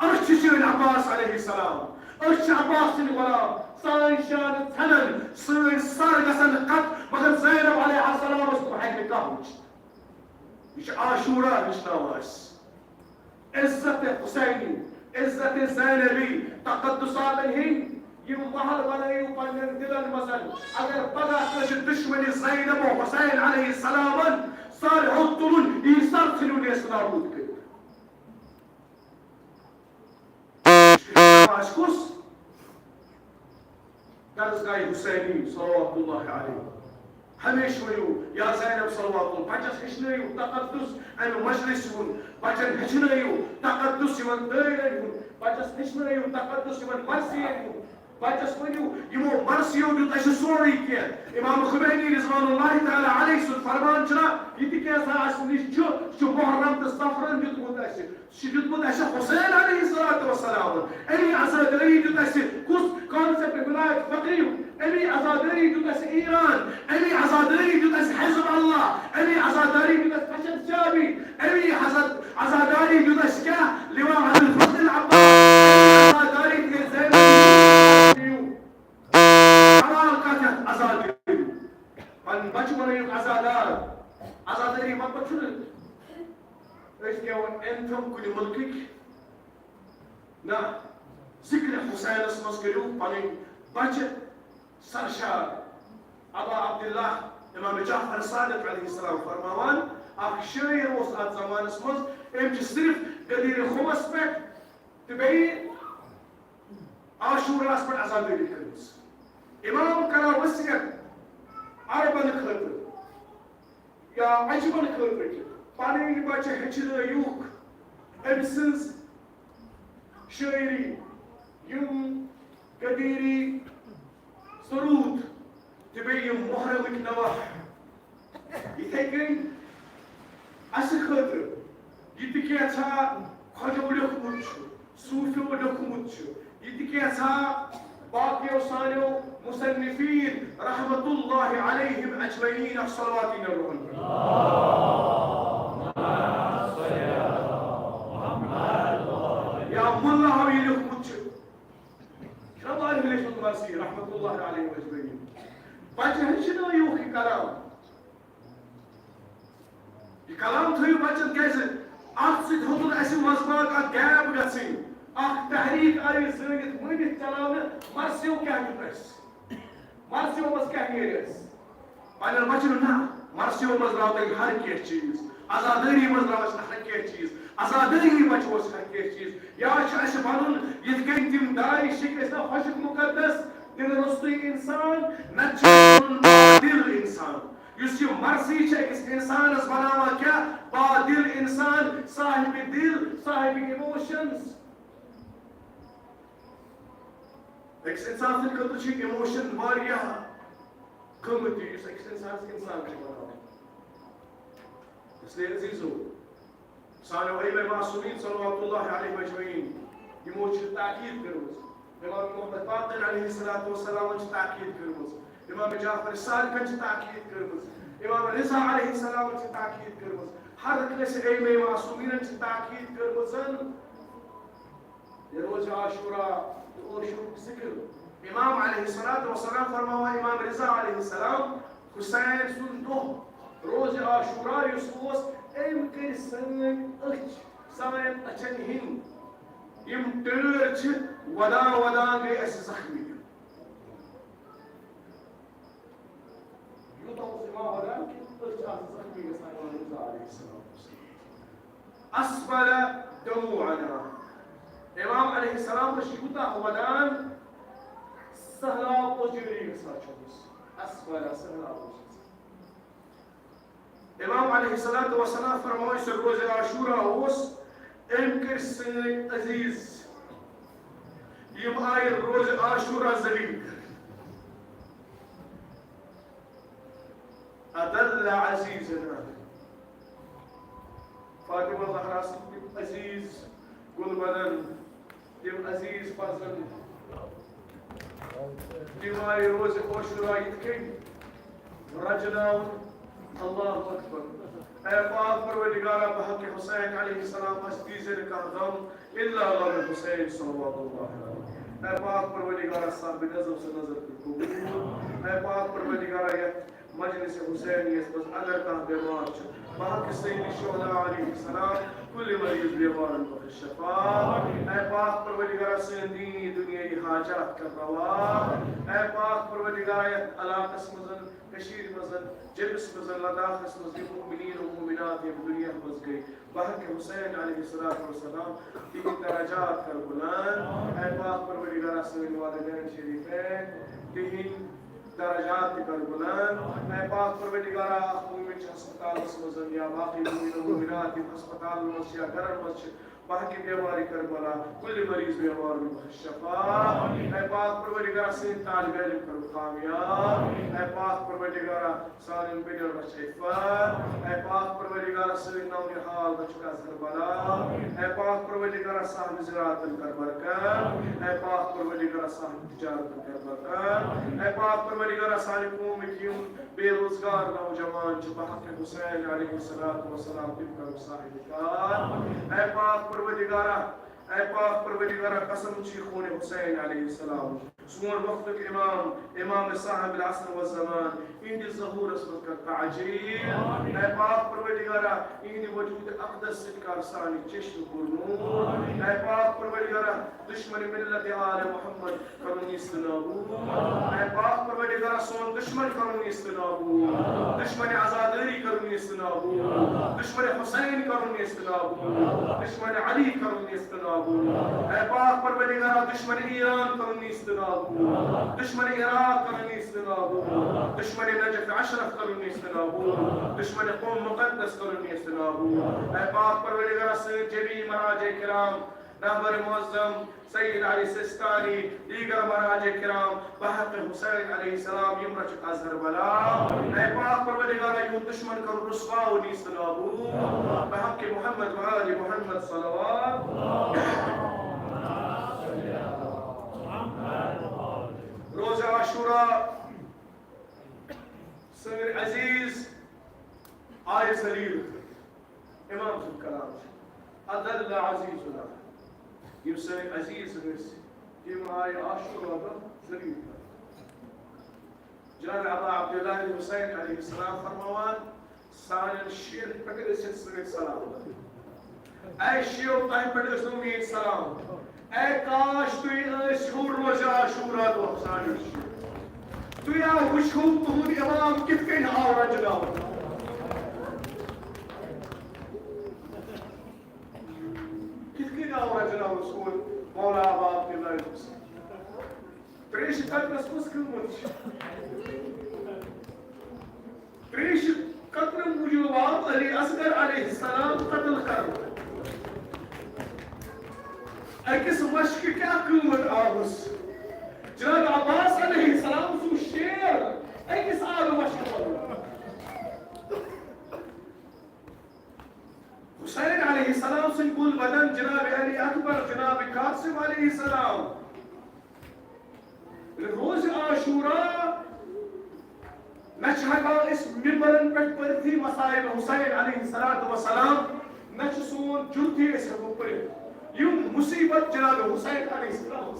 أسۍ چھِ چٲنۍ عباس علیہ السلام، أسۍ چھِ عباس سٕنٛدۍ غلام، سٲنۍ شانہٕ ژھٮ۪نن، سٲنۍ سر گژھن کتھ، مگر زینب علیہ السلامس کُن ہیٚکہِ نہٕ کانٛہہ وٕچھِتھ۔" یہِ چھُ عاشورہ ہیٚچھناوان اَسہِ۔ عزت حسینی، عزت زینبی، تقدساتن ہٕنٛدۍ یِم محل بنٲیِو پننٮ۪ن دِلن منٛز۔ اگر پگاہ کٲنٛسہِ دُشمنہِ زینب و حسین علیہ السلامن سر ہیوٚت تُلُن، یی سر ژھٕنِو نیست نابود کٔرِتھ۔ آسہِ کُس؟ درسگاہ حسینی صلوات اللہ علیہ۔ ہمیشہِ ؤنِو، یا زینب صلوات اللہ، بچس ہیٚچھنٲیِو تقدس امہِ مجلس ہُنٛد، بچن ہیٚچھنٲیِو تقدس یِمن دٲیرن ہُنٛد، بچس ہیٚچھنٲیِو تقدس یِمن مرثین ہُنٛد، بچس ؤنِو، یِمو مرثیو دیُت اَسہِ سورُے کینٛہہ۔ امام خمینی رضوان اللہ تعالیٰ علیہ سُنٛد فرمان چھُنہ، یہِ تہِ کینٛژھا اَسہِ نِش چھُ، سُہ چھُ محرم تہٕ صفرن دیُتمُت اَسہِ۔ سُہ دیُتمُت اَسہِ حسین علیہ الصلوۃ والسلام۔ اَمی عزادٲری دیُت اَسہِ کُس؟ کانسیپٹ ولایت فقیہ۔ اَمی عزادٲری دیُت اَسہِ ایران۔ اَمی عزادٲری دیُت اَسہِ حزب اللہ۔ اَمی عزادٲری دیُت اَسہِ فشن شابی۔ اَمی عزاد-، عزاداری دیُت اَسہِ کیٛاہ؟ لواء ابی الفضل العباس۔ اَمی عزاداری دیُت اَسہِ زینب۔ سوال کَتھ یَتھ عزادٲری؟ پَنٕنۍ بَچہٕ بَنٲیِو عزادار۔ عزادٲری مطلب چھُنہٕ أسۍ گٮ۪وان anthem کُنہِ مُلکٕکۍ۔ نہ، ذکر حسینس منٛز کٔرِو پنٕنۍ بچہِ سرشار۔ ابا عبداللہ امام جعفر صادق علیہ السلام فرماوان، اکھ شٲعر اوس اتھ زمانس منٛز، أمۍ چھِ صرف غدیٖرِ خُمس پٮ۪ٹھ تہٕ بیٚیہِ عاشوراہس پٮ۪ٹھ عزادٲری کٔرمٕژ۔ امام کران وصیت عربن خٲطرٕ۔ یا عجبن خٲطرٕ چھِ پنٕنۍ بچہِ ہیٚچھنٲیوکھ أمۍ سٕنٛز شٲعری، یِم غدیٖری سرود تہٕ بیٚیہِ یِم محرمٕکۍ نواح۔ یِتھے کٔنۍ اسہِ خٲطرٕ یہِ تہِ کینٛژھا خۄجو لیوٚکھمُت چھُ، صوٗفیو لیوٚکھمُت چھُ، یہِ تہِ کینٛژھا باقیو سانیو مصنفین رحمت اللہ علیہم اجمعین اکھ صلوات یی نہٕ روحن پٮ۪ٹھ۔ یا مُلاہو یہِ لیوٚکھمُت چھُ، شمال ہلیش المرسی رحمت اللہ علیہ اجمعین۔ بچہِ ہیٚچھنٲیوکھ یہِ کلام۔ یہِ کلام تھٲیِو بچن، کیازِ اتھ سۭتۍ ہیوٚتُن اسہِ منٛزباگ اکھ gap گژھٕنۍ، اکھ تحریک آیہِ زٲنِتھ مٲنِتھ چلاونہٕ۔ مرثیو کیٛاہ دیُت اسہِ؟ مرثیو منٛز کیٛاہ نیرِ اسہِ؟ پننٮ۪ن بچن نہ، مرثیو منٛز درٛاو تۄہہِ ہر کینٛہہ چیٖز، عزادٲری منٛز درٛاو اسہِ ہر کینٛہہ چیٖز، عزادٲری منٛز چھُ اسہِ ہر کینٛہہ چیٖز۔ یا چھُ اسہِ بنُن یِتھ کٔنۍ تِم دارِ شیٚکۍ ٲسۍ نا خۄشک مقدس، دِلہٕ روٚستُے انسان، نتہٕ چھُ بنُن بادل انسان۔ یُس یہِ مرثی چھِ أکِس اِنسانَس بناوان کیٛاہ؟ بادل اِنسان، صاحبِ دِل، صاحبِ emotions۔ أکِس اِنسان سٕنٛدِ خٲطرٕ چھِ emotion واریاہ قۭمتی، یُس أکِس اِنسانَس اِنسان چھُ بناوان۔ اس لیے عزیزو، سانیو ائمہ معصومین صلوات اللہ علیہ اجمعین، یِمو چھِ تاکید کٔرمٕژ۔ امام محمد باقر علیہ الصلوۃ والسلامن چھِ تاکید کٔرمٕژ۔ امام جعفر صادقن چھِ تاکید کٔرمٕژ۔ امام رضا علیہ السلامن چھِ تاکید کٔرمٕژ۔ ہر کٲنٛسہِ ائمہ معصومینن چھِ تاکید کٔرمٕژ۔ یہِ روزِ عاشورہ تہٕ عاشورُک ذِکر۔ امام علیہ الصلوۃ والسلام فرماوان، امام رضا علیہ السلام، حسین سُنٛد دۄہ روزِ عاشورہ یُس اوس، أمۍ کٔرۍ سٲنۍ أچھ، سانٮ۪ن أچھن ہٕنٛدۍ یِم ٹٲرۍ چھِ، ودان ودان گٔے اَسہِ زخمی۔ یوٗتاہ اوس امام ودان کہِ أسۍ چھِ آسان زخمی گژھان امام رضا علیہ السلام۔ اسبل دموعنا۔ امام علیہ السلام ٲسۍ یوٗتاہ ودان، سہلاب اوس جٲری گژھان چھوٚمُس۔ اسبل، سہلاب اوس گژھان۔ امام علیہ الصلوۃ والسلام فرموو، یُس روزِ عاشورہ اوس، أمۍ کٔرۍ سٲنۍ عزیز، یِم آیہِ روزِ عاشورہ ذلیل کرنہٕ۔ اذل عزیزنا۔ فاطمہ زہرا سٕنٛدۍ عزیز گُلبدن تِم عزیز فرزند، تِم آیہِ روزِ عاشورا یِتھ کٔنۍ رچناونہٕ۔ اللہ اکبر۔ اے پاک پروردگارا، بحق حسین علیہ السلام اَسہِ دیٖزِ نہٕ کانٛہہ غم الا غم حسین صلوات اللہ علیہ۔ اے پاک پروردگارا، صاحب نظر سٕنٛز نظر کٔر قبول۔ اے پاک پروردگارا، یتھ مجلس حسینیس منٛز اگر کانٛہہ بیمار چھُ، بحق سید شہداء علیہ السلام، کُلہِ مریض بیمارن بخش شفا۔ اے پاک پروردگارا، سٲنۍ دینی دُنیٲیی حاجات کر روا۔ اے پاک پروردگارا، یتھ علاقس منٛز، کٔشیٖرِ منٛز، جیٚمِس منٛز، لداخس منٛز، یِم مؤمنین و مؤمنات یِم دُنیا منٛز گٔے، بحق حسین علیہ الصلوۃ والسلام، تِہِنٛدۍ درجات کر بلند۔ اے پاک پروردگارا، سٲنۍ والدین شریفین، تِہِنٛدۍ درجات تہِ کر بلند۔ اے پاک پروردگارا، اکھ مومن چھُ ہسپتالس منٛز یا باقی مومن و مومنات یِم ہسپتالن منٛز چھِ یا گرن منٛز چھِ، بحق بیمارِ کربلا، کُلہِ مریض بیمارن بخش شفا۔ اے پاک پروردگارا، سٲنۍ طالب علم کرو کامیاب۔ اے پاک پروردگارا، سانٮ۪ن بٕڈن رچھ عفت۔ اے پاک پروردگارا، سٲنۍ نونہال بچُک اظہر بلا۔ اے پاک پروردگارا، صاحب زراعتن کر برکت۔ اے پاک پروردگارا، صاحب تجارتن کر برکت۔ اے پاک پروردگارا، سانہِ قومٕکۍ یِم بے روزگار نوجوان چھِ، بحق حسین علیہ الصلوۃ والسلام، تِم کرو صاحب کار۔ اے پاک پروردگارا، اے پاک پروردگارا، قسم چھِ خون حسین علیہ السلام، سون وقتُک امام، امام صاحب العصر والزمان، اِہِنٛدِس ظہوٗرس منٛز کر تعجیل۔ اے پاک پروردگارا، اِہِنٛدِ وجود اقدس سۭتۍ کر سانہِ چشمہٕ پُر نوٗر۔ اے پاک پروردگارا، دشمن ملت آل محمد کرو نیست نابود۔ اے پاک پروردگارا، سون دشمن کرو نیست نابود۔ دشمن عزاداری کرو نیست نابود۔ دشمن حسین کرو نیست نابود۔ دشمن علی کرو نیست نابود۔ اے پاک پروردگارا، دشمن ایران کرو نیست نابود۔ دشمن عراق کرو نیست نابود۔ دشمن نجف اشرف کرو نیست نابود۔ دشمن قم مقدس کرو نیست نابود۔ اے پاک پروردگارا، سٲنۍ جمیع مراجع کرام، رہبر معظم سید علی سستانی، دیگر مراجع کرام، بحق حسین علیہ السلام، یِم رچھ اظہر بلا۔ اے پاک پروردگارا، یِہُنٛد دشمن کرو رسوا و نیست نابود۔ بحق محمد و آل محمد صلوات۔ روزِ عاشورا سٲنۍ عزیز آیہِ ذلیل۔ امام سُنٛد کلام چھُ، اذل عزیزنا، یِم سٲنۍ عزیز ٲسۍ، تِم آیہِ عاشورا دۄہ ذلیل کرنہٕ۔ جناب ابا عبداللہ حسین علیہ السلام فرماوان، سانٮ۪ن شیعن پٮ۪ٹھ ٲسِتھ سۭتۍ سلام۔ اے شیعو، تۄہہِ پٮ۪ٹھ ٲسۍ نہٕ میٲنۍ سلام۔ اے کاش تُہۍ ٲسۍ ہیوٗ روزِ عاشورا دۄہ سانٮ۪ن شیعن۔ تُہۍ آ وٕچھو تُہُنٛد امام کِتھ کٔنۍ آو رچناونہٕ۔ کِتھ کٔنۍ آو رچناونہٕ سون مولا ابا عبداللہ حسین؟ تریشہِ قطرس کُس قۭمتھ چھُ؟ تریشہِ قطرٕ موٗجوٗب آو علی اصغر علیہ السلام قتل کرنہٕ۔ أکِس مشقہِ کیٛاہ قۭمتھ آوُس؟ جناب عباس علیہ السلام سُنٛد شیر أکِس آبہٕ مشقہِ منٛز۔ حسین علیہ السلام سٕنٛدۍ کُل بدن، جناب علی اکبر، جناب قاسم علیہ السلام۔ روزِ عاشورا نہ چھِ ہٮ۪کان أسۍ ممبرن پٮ۪ٹھ پٔرتھٕے مصائب حسین علیہ الصلوۃ والسلام، نہ چھِ سون جُرتھٕے أسۍ ہٮ۪کو پٔرِتھ۔ یِم مصیبت جناب حسین علیہ السلام،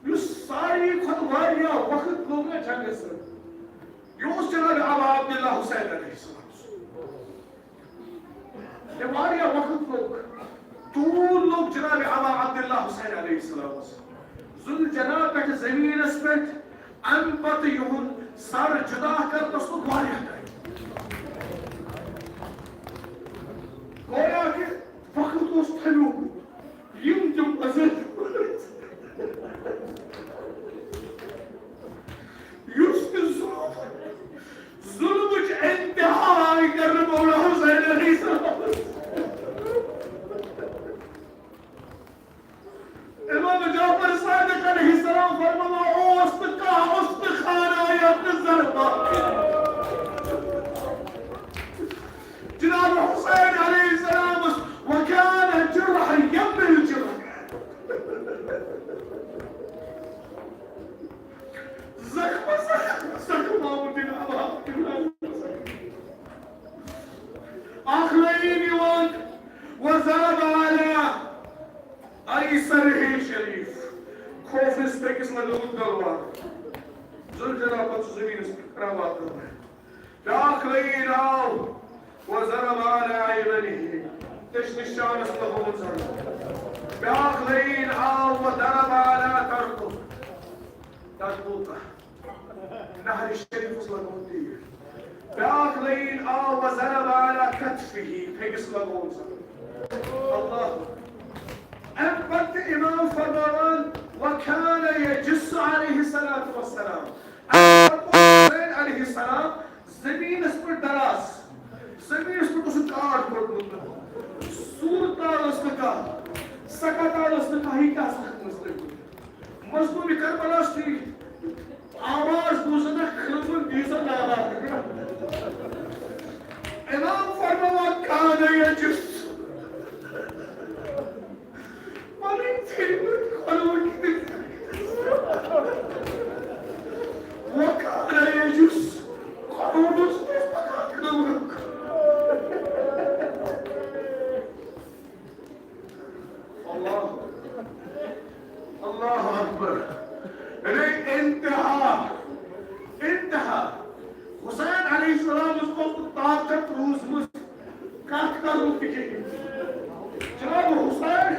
یُس ساروی کھۄتہٕ واریاہ وقت لوٚگ نہ جنگس سۭتۍ، یہِ اوس جناب ابا عبداللہ حسین علیہ السلام۔ یہِ واریاہ وقت لوٚگ، طول لوٚگ جناب ابا عبداللہ حسین علیہ السلامس۔ ذوالجناح پٮ۪ٹھ زمینس پٮ۪ٹھ امہِ پتہٕ یِہُنٛد سر جدا کرنس لوٚگ واریاہ ٹائم۔ گویا کہِ وقت اوس تھمیومُت۔ یِم تِم عزت، یُس تہِ ظلم، ظلمٕچ انتہا آیہِ کرنہٕ مولا حسین علیہ السلام۔ امام جعفر صادق علیہ السلام فرماوان اوس تہٕ کانٛہہ اوس تہٕ خانہ یتھ نہٕ زر باقی۔ جناب حسین علیہ السلام کھوفرِس بیٚکِس لگٲوٕکھ تلوار۔ زُلزلہ پتہٕ چھُ زٔمیٖنَس پٮ۪ٹھ کران واتناوان۔ بیٛاکھ لعین آو وضرب على عينيه، تٔمِس نِشانَس لگووُن ضرب۔ بیٛاکھ لعین آو وضرب على تربوت، تربوتہ، نہرِ شریٖفَس لگووُن تیٖر۔ بیٛاکھ لعین آو وضرب على كتفه، پھیٚکِس لگووُن ضرب۔ اللہ۔ اَمہِ پتہٕ تہِ امام فرماوان، وكان يجس عليه الصلاة والسلام۔ اَمہِ پتہٕ اوس حسین علیہ السلام زٔمیٖنَس پٮ۪ٹھ دراز، زٔمیٖنَس پٮ۪ٹھ اوسُکھ کاٹھ کوٚڑمُت۔ سوٗرٕ تال ٲس نہٕ کانٛہہ، سکہ تال ٲس نہٕ کانٛہہ، یہِ کیٛاہ سا ٲس لٔگمٕژ؟ مظلوم کربلا چھُ آواز بوزان، کھلوُن دیٖزا نالا۔ امام فرماوان، كان يجس۔ پنٕنۍ ژھیٚنمٕتۍ کھۄرو کِتھ وۄکھارے یُس کھۄرو منٛز اوس پکان کھنٛڈرُک۔ اللہ، اللہ اکبر۔ رے انتہا، انتہا۔ حسین علیہ السلام اوس طاقت روٗزمٕژ۔ کتھ کرو فکر۔ جناب حسین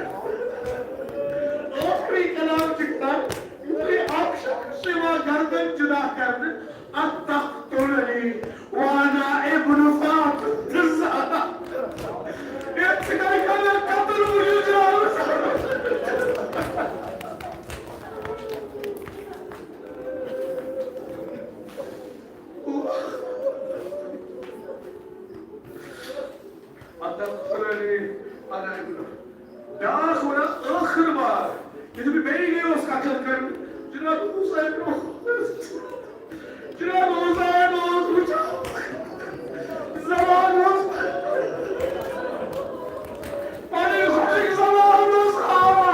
ٲخری کلام چھِ کران، یُتھُے اکھ شخص چھُ یِوان گردن جدا کرنہٕ، اتقتلنی وانا ابن فاطمہ الزہرا۔ یتھ چھِ کران قتل وجود جناب حسین۔ اتقتلنی وانا ابن۔ بیٛاکھ وَنان ٲخٕر بار، ییٚلہِ بہٕ بیٚیہِ گٔیوس قتل کرنہِ، جناب حسین اوس، جناب حسین اوس وٕچھان، زوال اوس، پنٕنۍ خۄشِک زوال اوس ہاوان۔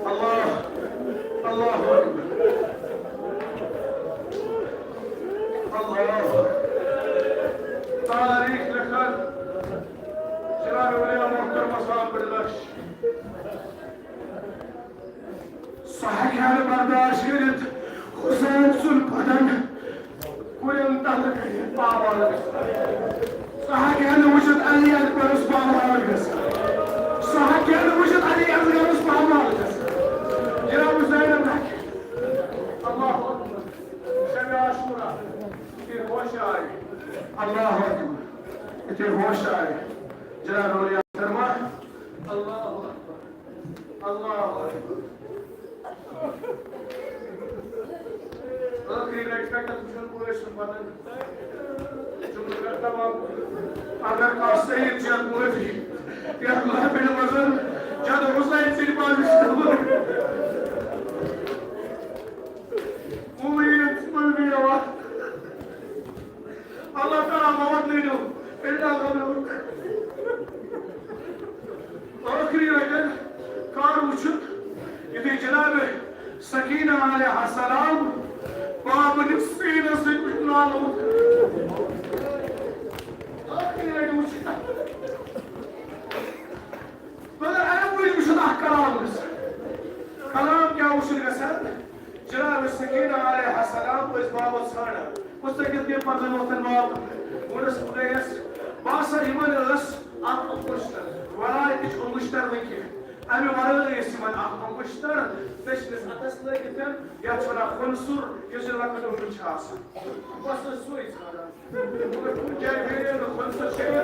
اللہ، اللہ اکبر، اللہ اکبر۔ تاریخ لیکھان جناب اولیاء محترمہ صاحب بڑی لش۔ سُہ ہیٚکہِ ہا نہٕ برداشت کٔرِتھ حسین سُنٛد بدن کُلٮ۪ن تلہٕ کٔرِتھ پامال گژھِ۔ سُہ ہیٚکہِ ہا نہٕ وٕچھِتھ علی اکبرس پامال گژھِ۔ سُہ ہیٚکہِ ہا نہٕ وٕچھِتھ علی اصغرس پامال گژھِ۔ جناب حسین ہیٚکہِ۔ اللہ اکبر۔ شب عاشورہ۔ یِتھُے ہوش آے۔ اللہ اکبر۔ یِتھُے ہوش آے۔ جناب اولیاء محترمہ۔ اللہ اکبر۔ اللہ اکبر۔ ٲخری لٹہِ پٮ۪ٹھ تَتھ وٕچھُن بٲے سُنٛد بدن۔ جملہٕ کر تمام۔ اگر کانٛہہ سید چھُ یتھ معٲفی، یتھ محفلہِ منٛز جد حسین سٕنٛدِ پزِ معٲفی یوان۔ اللہ تعالیٰ مہ واتنٲیِو الا غمرُک۔ ٲخری لٹہِ کر وُچھُکھ یُتھُے جناب سکینہ علیہ السلام بابہٕ نِس سیٖنس سۭتۍ وُچھناونہٕ۔ ٲخری لٹہِ وُچھ۔ مگر امہِ موٗجوٗب چھُنہٕ اکھ کلام گژھان۔ کلام کیٛاہ اوس گژھان؟ جناب سکینہ علیہ السلام ٲسۍ بابس ژھانڈان۔ بہٕ ژٔٹِتھ گٔے پنٛدہن وقتن باب۔ ووٚنُس خۄدایس، بہٕ ہسا یِمن ٲس اکھ اُمُشتر، ورٲے تہِ چھُ اُمُشتر وٕنہِ کینٛہہ۔ امہِ ورٲے ٲسۍ یِمن اکھ اُمُشتر دٔچھنِس اتھس لٲگِتھ، یتھ چھِ ونان خنصر، یُس یہِ لۄکُٹ اُمُشتر چھُ آسان۔ بس ٲسۍ سُے ژھانڈان۔ مگر کُنہِ جایہِ میلے نہٕ خنصر شریف،